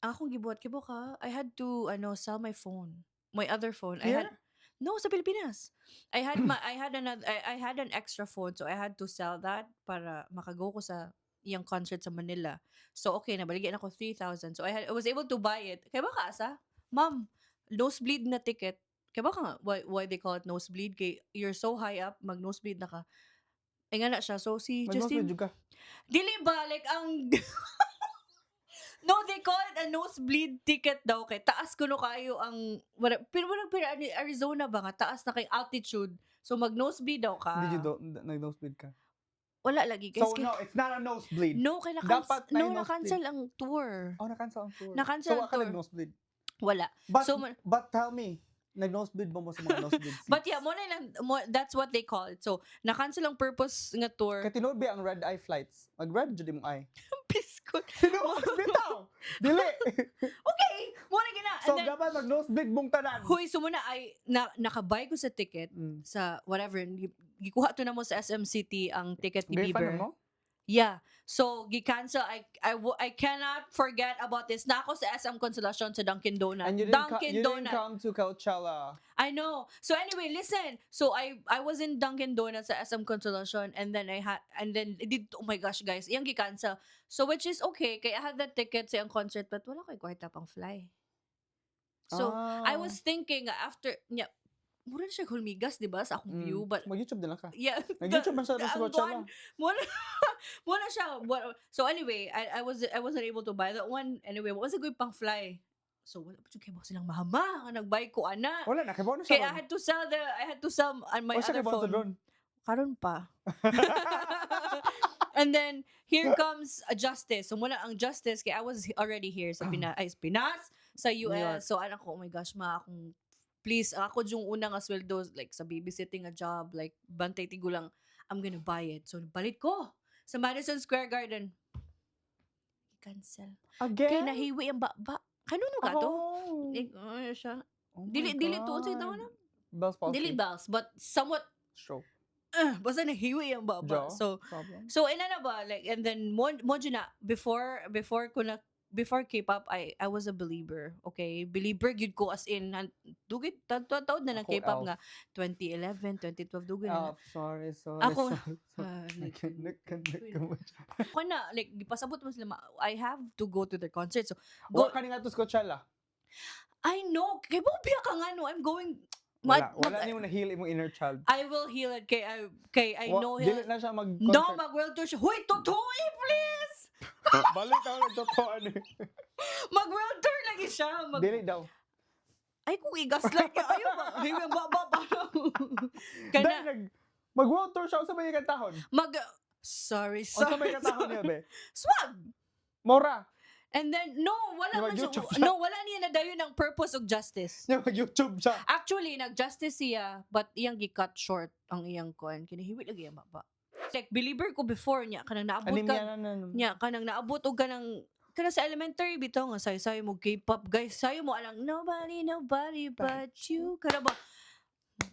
ang akong gibuhat kibo ka, I had to ano sell my phone. My other phone. I had Here? No, sa Pilipinas. I had an extra phone, so I had to sell that para makago ko sa iyang concert sa Manila. So okay, nabaligyan ako 3,000. So I was able to buy it. Kay ba ka asa? Ma'am, nosebleed na ticket. Kay ba ka why they call it nosebleed? Kay you're so high up, mag nosebleed na ka. Ay nga na siya. So si Mag-nosebleed Justin jud ka. Dili ba like ang No, they call it a nosebleed ticket daw kay taas kuno kayo ang wala, pero wala, pero ano, Arizona ba nga taas na kay altitude. So mag nosebleed daw ka. Did you do nag-nosebleed ka? Wala lagi, guys. So no, it's not a nosebleed. No, kay na Dapat na no, nosebleed. na-cancel ang tour. Oh, na-cancel ang tour. Na-cancel So, ang wa ka tour. nag-nosebleed. Wala. But, So, but tell me, nag-nosebleed ba mo sa mga nosebleed seats? But yeah, mo na lang, mo, that's what they call it. So, na-cancel ang Purpose nga tour. Kay tinuod ba ang red eye flights? Mag-red jud imong eye. Biskot. Tinuod bitaw. Dili. Okay, mo na gina. So And then, dapat mag-nosebleed mong tanan. Huy, so muna ay na, nakabay ko sa ticket sa whatever. Gikuha to na mo sa SM City ang ticket ni Refund Bieber. mo? Yeah. So, gi-cancel. I cannot forget about this. Na ako sa SM Consolacion sa Dunkin' Donut. And you didn't, Dunkin' you didn't Donut. come to Coachella. I know. So anyway, listen. So I was in Dunkin' Donuts sa SM Consolacion and then I had and then did, oh my gosh, guys, iyang gi-cancel. So which is okay kay I had that ticket sa iyang concert, but wala koy kwarta pang fly. So I was thinking after niya mura na siya hulmigas, di ba, sa akong view, but Mag-YouTube din lang ka. Yeah, Nag-YouTube man siya sa ang Coachella. buwan, muna siya. So anyway, I wasn't able to buy that one. Anyway, what was a good pang fly? So wala pa jud kay silang mahama nga nag-buy ko ana. Wala na, kay na siya. Kaya I had to sell on my O siya other kay to phone. doon. Karon pa. And then here comes a Justice. So muna ang Justice kay I was already here sa Pinas, ay, Pinas sa York. US. So anak ko, oh my gosh, ma, akong please, ako yung una nga sweldo like sa babysitting a job, like bantay tigulang, I'm gonna buy it. So balit ko sa Madison Square Garden. Cancel. Again? Kay nahiwi ang baba. Kanuno ka to? Oh. Like, ano siya? Oh my Dili dili to unsay God. tawag na? Bell's palsy. Dili Bell's, but somewhat Stroke. Basta nahiwi ang baba. Jaw So problem. So ina na ba, like, and then mo jud na before ko na before K-pop, I was a believer. Okay? Believer gyud ko, as in dugay taud na ng Ako, K-pop elf. nga 2011, 2012, dugay na. Oh, sorry, sorry, Ako sorry, sorry. ah, ako na, like, gipasabot mo sila, I have to go to their concert. So Go go ka ni nga to sa Coachella. I know kay mo biya ka nga, no, I'm going Wala, wala nimo na-heal imong inner child. I will heal it kay I know Dili na siya mag-concert. No, mag world tour siya. Huy, totoo eh, please. Balik ka nagtotoo ano. Mag world tour lagi siya. Mag Dili daw. Ay, kung i-gaslight ka, ayaw ba? Ay, ba, ba, ba? Dahil Kana, mag-world tour siya, unsa may kantahon? Mag, sorry, Unsa sorry. may kantahon niya, be? Swag! Mora. And then, no, wala Yung man siya, mag-YouTube siya. No, wala niya nadayon ng purpose of justice. Niya mag-YouTube siya. Actually, nag-justice siya, but iyang gi-cut short ang iyang kuan. Kinahiwi lagi ang baba. Like, believer ko before niya, kanang naabot Anemia ka, na. Niya, kanang naabot og kanang sa elementary bitaw nga sayo mo K-pop, guys, sayo mo alang "Nobody, Nobody But You," kana ba?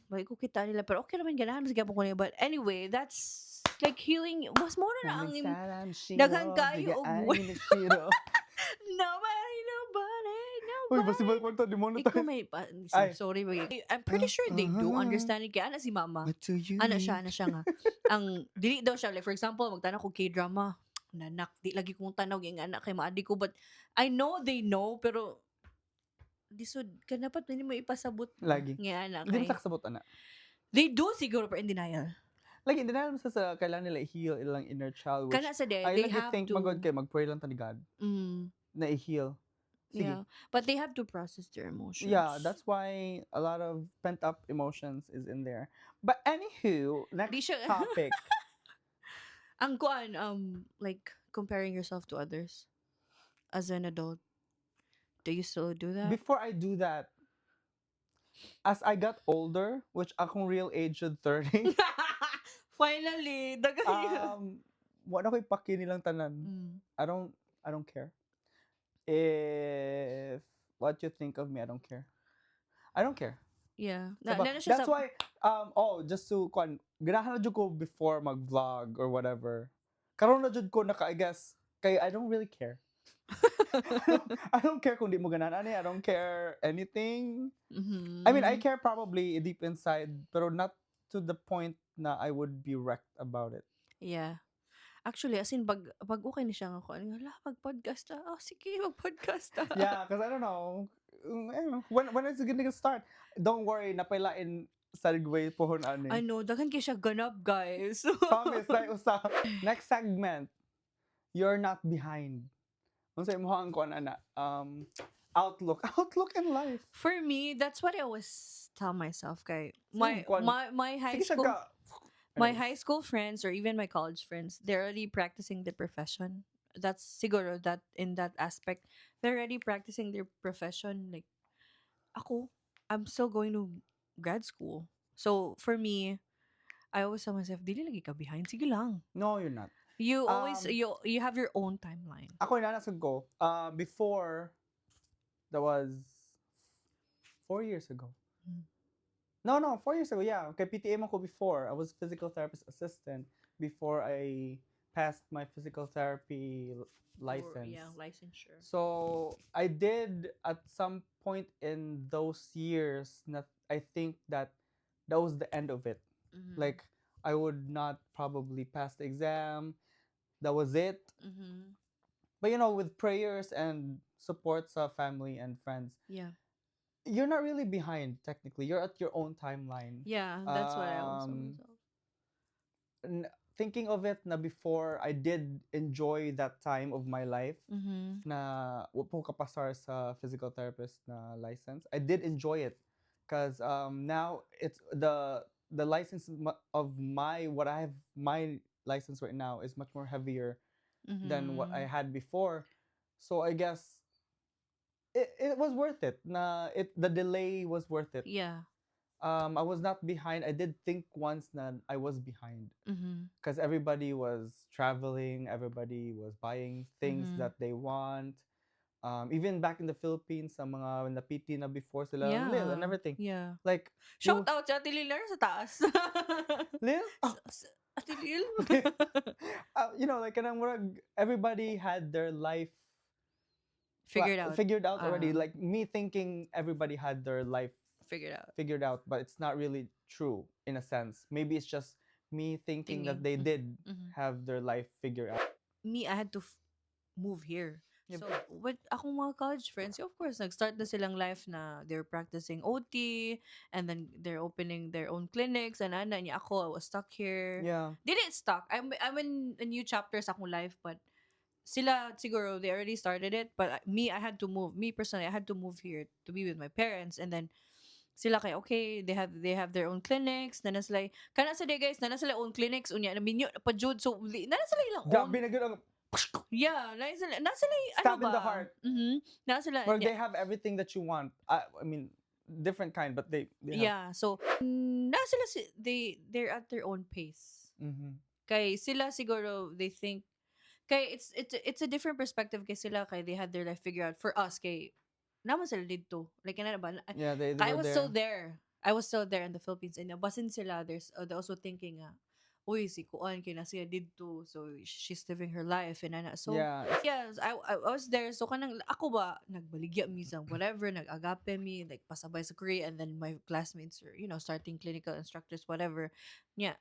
Bay ko kita nila, pero okay naman, ganahan mas gyapon ko niya. But anyway, that's like healing mas mo na ang daghan kaayo og "Nobody, Nobody, Uy, Nobody." basi ba kwento di mo na Ikaw may pa, Ay. Sorry, wait. I'm pretty sure they do understand it kay ana si mama. What do you Ana siya, ana siya nga. Ang dili daw siya, like, for example, magtanaw ko K-drama, nanak, di lagi kong tanaw yung anak kay maadi ko, but I know they know, pero lisod ka dapat hindi mo ipasabot Lagi. nga anak Hindi mo kay sa kasabot ana. They do siguro, pero in denial. Lagi hindi na sa kailangan nila i-heal ilang inner child, which Kana sa day, I they lagi have think to magod kay mag-pray lang ta ni God na i-heal. Sige. Yeah, but they have to process their emotions. Yeah, that's why a lot of pent up emotions is in there. But anywho, next Di siya- topic. Ang kuan, like comparing yourself to others as an adult. Do you still do that? Before I do that, as I got older, which akong real age should 30, Finally, daghan. Wala ko'y paki nilang tanan. I don't care. If what you think of me, I don't care. I don't care. Na, Saba- na siya That's sa, why oh, just to kwan, ganahan na jud ko before mag-vlog or whatever. Karon na jud ko naka, I guess, kay I don't really care. I don't care kung di mo ganahan ani, I don't care anything. I mean, I care probably deep inside, pero not to the point na I would be wrecked about it. Yeah. Actually, as in, pag okay na siya nga ko, ano, hala, mag-podcast ta. Oh, sige, mag-podcast ta. Yeah, because I don't know. I don't know. When is it gonna start? Don't worry, napailain segue pohon ani. Ano, daghan kay siya ganap, guys. Promise, like usa. Next segment. You're not behind. Unsa imo ang kuan ana? Outlook. Outlook in life. For me, that's what I always tell myself, kay my Kuan. my high Sige siya school ka. My Anyways. high school friends or even my college friends, they're already practicing the profession. That's siguro that in that aspect, they're already practicing their profession. Like, ako, I'm still going to grad school. So, for me, I always tell myself, "Dili lagi ka behind, sige lang." No, you're not. You always, you have your own timeline. Ako inanasag ko, before, that was 4 years ago. No, 4 years ago, yeah. Kay PTA man ko before. I was physical therapist assistant before I passed my physical therapy license. Or, yeah, licensure. So I did at some point in those years na I think that that was the end of it. Like, I would not probably pass the exam. That was it. But with prayers and support sa family and friends, you're not really behind technically. You're at your own timeline. Yeah, that's what I also myself. Thinking of it na before, I did enjoy that time of my life na wa po kapasar sa physical therapist na license. I did enjoy it because now it's the license of my what I have, my license right now is much more heavier than what I had before. So I guess it was worth it. Na it the delay was worth it. I was not behind. I did think once that I was behind because everybody was traveling, everybody was buying things that they want. Even back in the Philippines, sa mga na-PT na before sila, Lil and everything. Like, Shout out sa Ate Lil na sa taas. Lil? Oh, Ate Lil? Like, kanang murag, everybody had their life figured out. Figured out already. Ah. Like, me thinking everybody had their life figured out. Figured out, but it's not really true in a sense. Maybe it's just me thinking that they Thinking. Did have their life figured out. Me, I had to move here. Yep. So, with akong mga college friends, of course, nag-start na silang life na they're practicing OT, and then they're opening their own clinics, and ana, niya ako, I was stuck here. Didn't stuck. I'm in a new chapter sa akong life, but sila, siguro, they already started it, but me, I had to move. Me, personally, I had to move here to be with my parents, and then, sila kay okay, they have their own clinics na sila kana sa day, guys, na sila own clinics, unya na minyo pa jud, so na sila ilang own. Grabe na gud ang Yeah, na sila ano stab in the ba? Heart. Na sila Where they have everything that you want. I mean, different kind, but they have. Yeah, so na sila they're at their own pace. Kay sila siguro they think kay it's a different perspective kay sila kay they had their life figured out. For us kay naman sila didto. Like kana ba? Yeah, they I were was there. still there. I was still there in the Philippines and basin sila they're also thinking nga, uy, si kuan kay na siya didto, so she's living her life and ana, so Yeah, yes, I was there. So kanang ako ba, nagbaligya mi sa whatever, nag-agape mi, like pasabay sa Korea, and then my classmates are, starting clinical instructors, whatever. Yeah.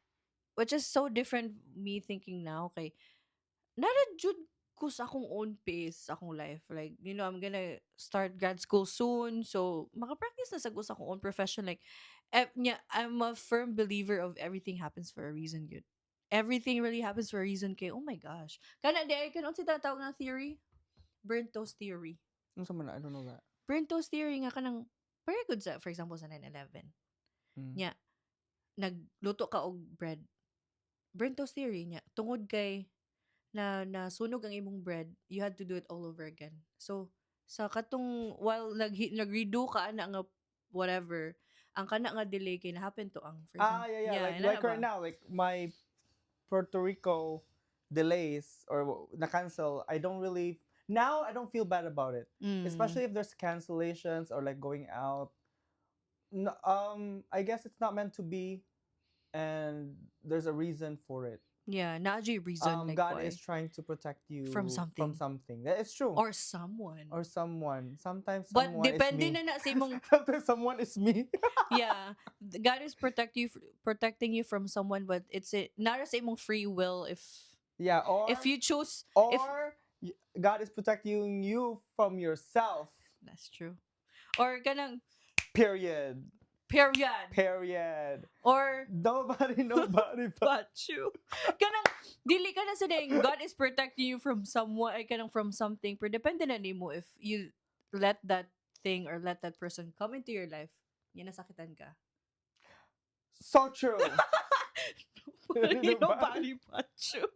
Which is so different me thinking now kay nara jud ko sa akong own pace sa akong life. Like, I'm gonna start grad school soon. So, makapractice na sa ko sa akong own profession. Like, nya, I'm a firm believer of everything happens for a reason. Yun. Everything really happens for a reason kay, oh my gosh. Kana di ay kan unsa tawag ng theory? Burnt toast theory. Unsa man na? I don't know that. Burnt toast theory nga kanang very good sa, for example, sa 9/11. Nya, nagluto ka og bread. Burnt toast theory niya. Tungod kay na nasunog ang imong bread, you had to do it all over again. So, sa katong while nag-redo ka ana nga whatever, ang kana nga delay kay na happen to ang for Ah, example. yeah. Like Inana like right ba? Now, like my Puerto Rico delays or na cancel, I don't really now I don't feel bad about it. Especially if there's cancellations or like going out. No, I guess it's not meant to be, and there's a reason for it. Yeah, naa juy reason like God why. Is trying to protect you From something. From something. That is true. Or someone. Or someone. Sometimes But someone is depende me. na na sa imong Sometimes someone is me. Yeah, God is protecting you from someone, but it's a, not sa imong free will if Yeah, or if you choose or if God is protecting you from yourself. That's true. Or kanang Period. Period. Period. Or Nobody, nobody but but you. Kanang dili ka na sa ding God is protecting you from someone ay kanang from something, pero depende na nimo if you let that thing or let that person come into your life, yan, nasakitan ka. So true. Nobody, nobody but you.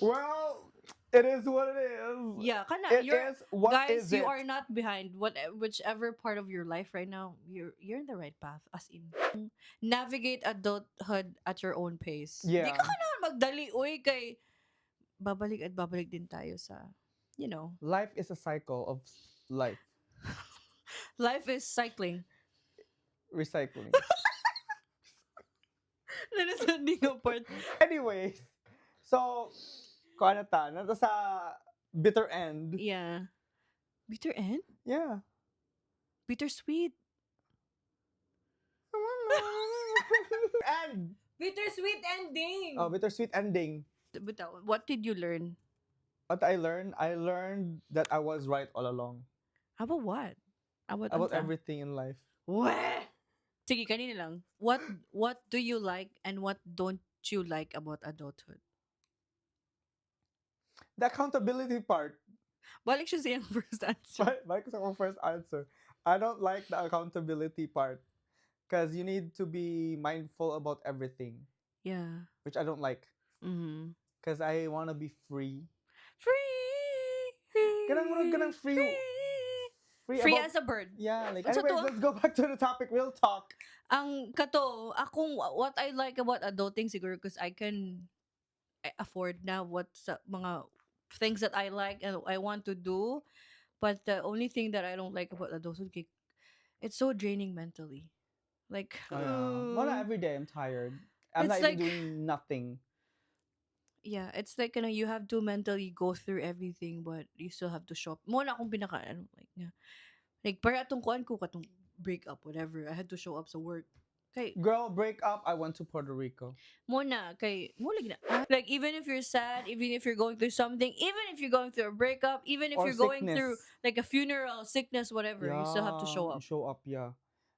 Well, it is what it is. Yeah, kana It you're is what guys, is you it. are not behind. What whichever part of your life right now, you're in the right path. As in, navigate adulthood at your own pace. Di ka kailangan magdali, uy, kay babalik at babalik din tayo sa. Life is a cycle of life. Life is cycling. Recycling. Nanasan nga part. Anyways, so, kung ano ta, nasa sa bitter end. Yeah. Bitter end? Yeah. Bittersweet. End! Bittersweet ending! Oh, bittersweet ending. But what did you learn? What I learned? I learned that I was right all along. About what? About, About unsa? Everything in life. Weh! Sige, kanina lang. What do you like and what don't you like about adulthood? The accountability part. Balik siya sa iyang first answer. Balik ko sa akong first answer. I don't like the accountability part. Because you need to be mindful about everything, which I don't like. Because I want to be free. Free! Kanang murag kanang free. Free, Free about, as a bird. Yeah, like Unsa anyways, to? Let's go back to the topic. Real talk. Ang kato, akong what I like about adulting siguro because I can afford na what sa mga things that I like and I want to do. But the only thing that I don't like about adulthood, kay, it's so draining mentally. Like, Oh, yeah. Well, not every day I'm tired. I'm It's not even like- doing nothing. Yeah, it's like you have to mentally go through everything, but you still have to show up. Mao na akong pinaka ano, like, yeah. Like para atong kuan ko katong break up, whatever. I had to show up sa work. Kay Girl, break up. I went to Puerto Rico. Mao na kay mao lagi na. Like, even if you're sad, even if you're going through something, even if you're going through a breakup, even if Or you're going sickness. Through like a funeral, sickness, whatever, you still have to show Yeah, up. you show up, yeah.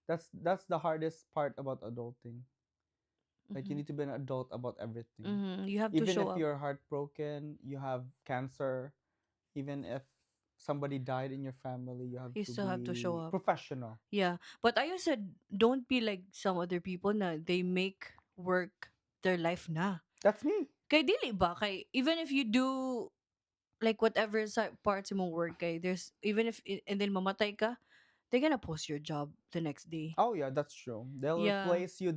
That's the hardest part about adulting. Like, you need to be an adult about everything. You have to Even show if up. You're heartbroken, you have cancer, even if somebody died in your family, you have You to still have to show be up. professional. Yeah. But I said don't be like some other people na they make work their life na. That's me. Kay dili ba kay even if you do like whatever sa parts mo work kay there's even if and then mamatay ka, they're gonna post your job the next day. Oh yeah, that's true. They'll replace you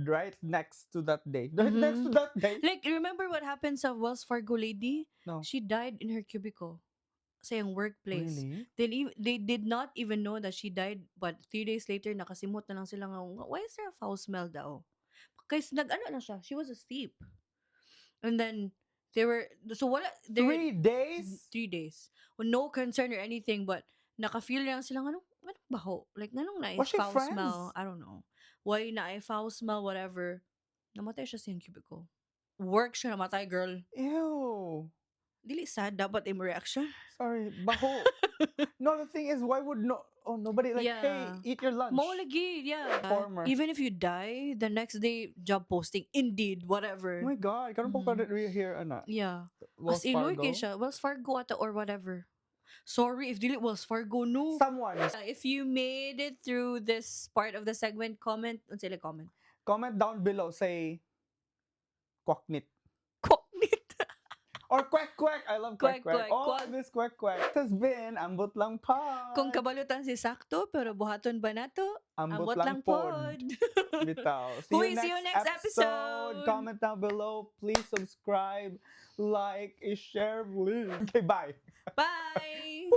right next to that day. Right next to that day. Like, remember what happened sa Wells Fargo lady? No. She died in her cubicle sa iyang workplace. Really? They did not even know that she died, but 3 days later, nakasimot na lang sila nga, "Why is there a foul smell daw?" Kasi nag-ano na siya, she was asleep. And then, they were, so wala, they were, 3 days? 3 days. Well, no concern or anything, but naka-feel lang sila, anong baho? Like, nganong na Was she foul friends? Smell? I don't know. Why na foul smell, whatever. Namatay siya sa iyang cubicle. Work siya namatay, girl. Ew. Dili sad, dapat imo reaction. Sorry, baho. No, the thing is, why would no? Oh, nobody like, "Hey, eat your lunch." Mao lagi, yeah. Former. Even if you die, the next day, job posting, Indeed, whatever. Oh my God, karon po ka here, ana. Yeah. Wells As in, uy, Fargo. Kay siya, Wells Fargo ata or whatever. Sorry if dili Wells Fargo, no. Someone If you made it through this part of the segment, comment, unsa ila comment? Comment down below, say, "Kwaknit." Kwaknit. Or quack quack. I love quack Quack, quack. quack, Oh, quack. this quack quack. It has been Ambot Lang Pod. Kung kabalutan si sakto, pero buhaton ba nato? Ambot Lang Pod. Bitaw. See Uy, you next see you next episode. Comment down below. Please subscribe, like, share, please. Okay, bye. Bye!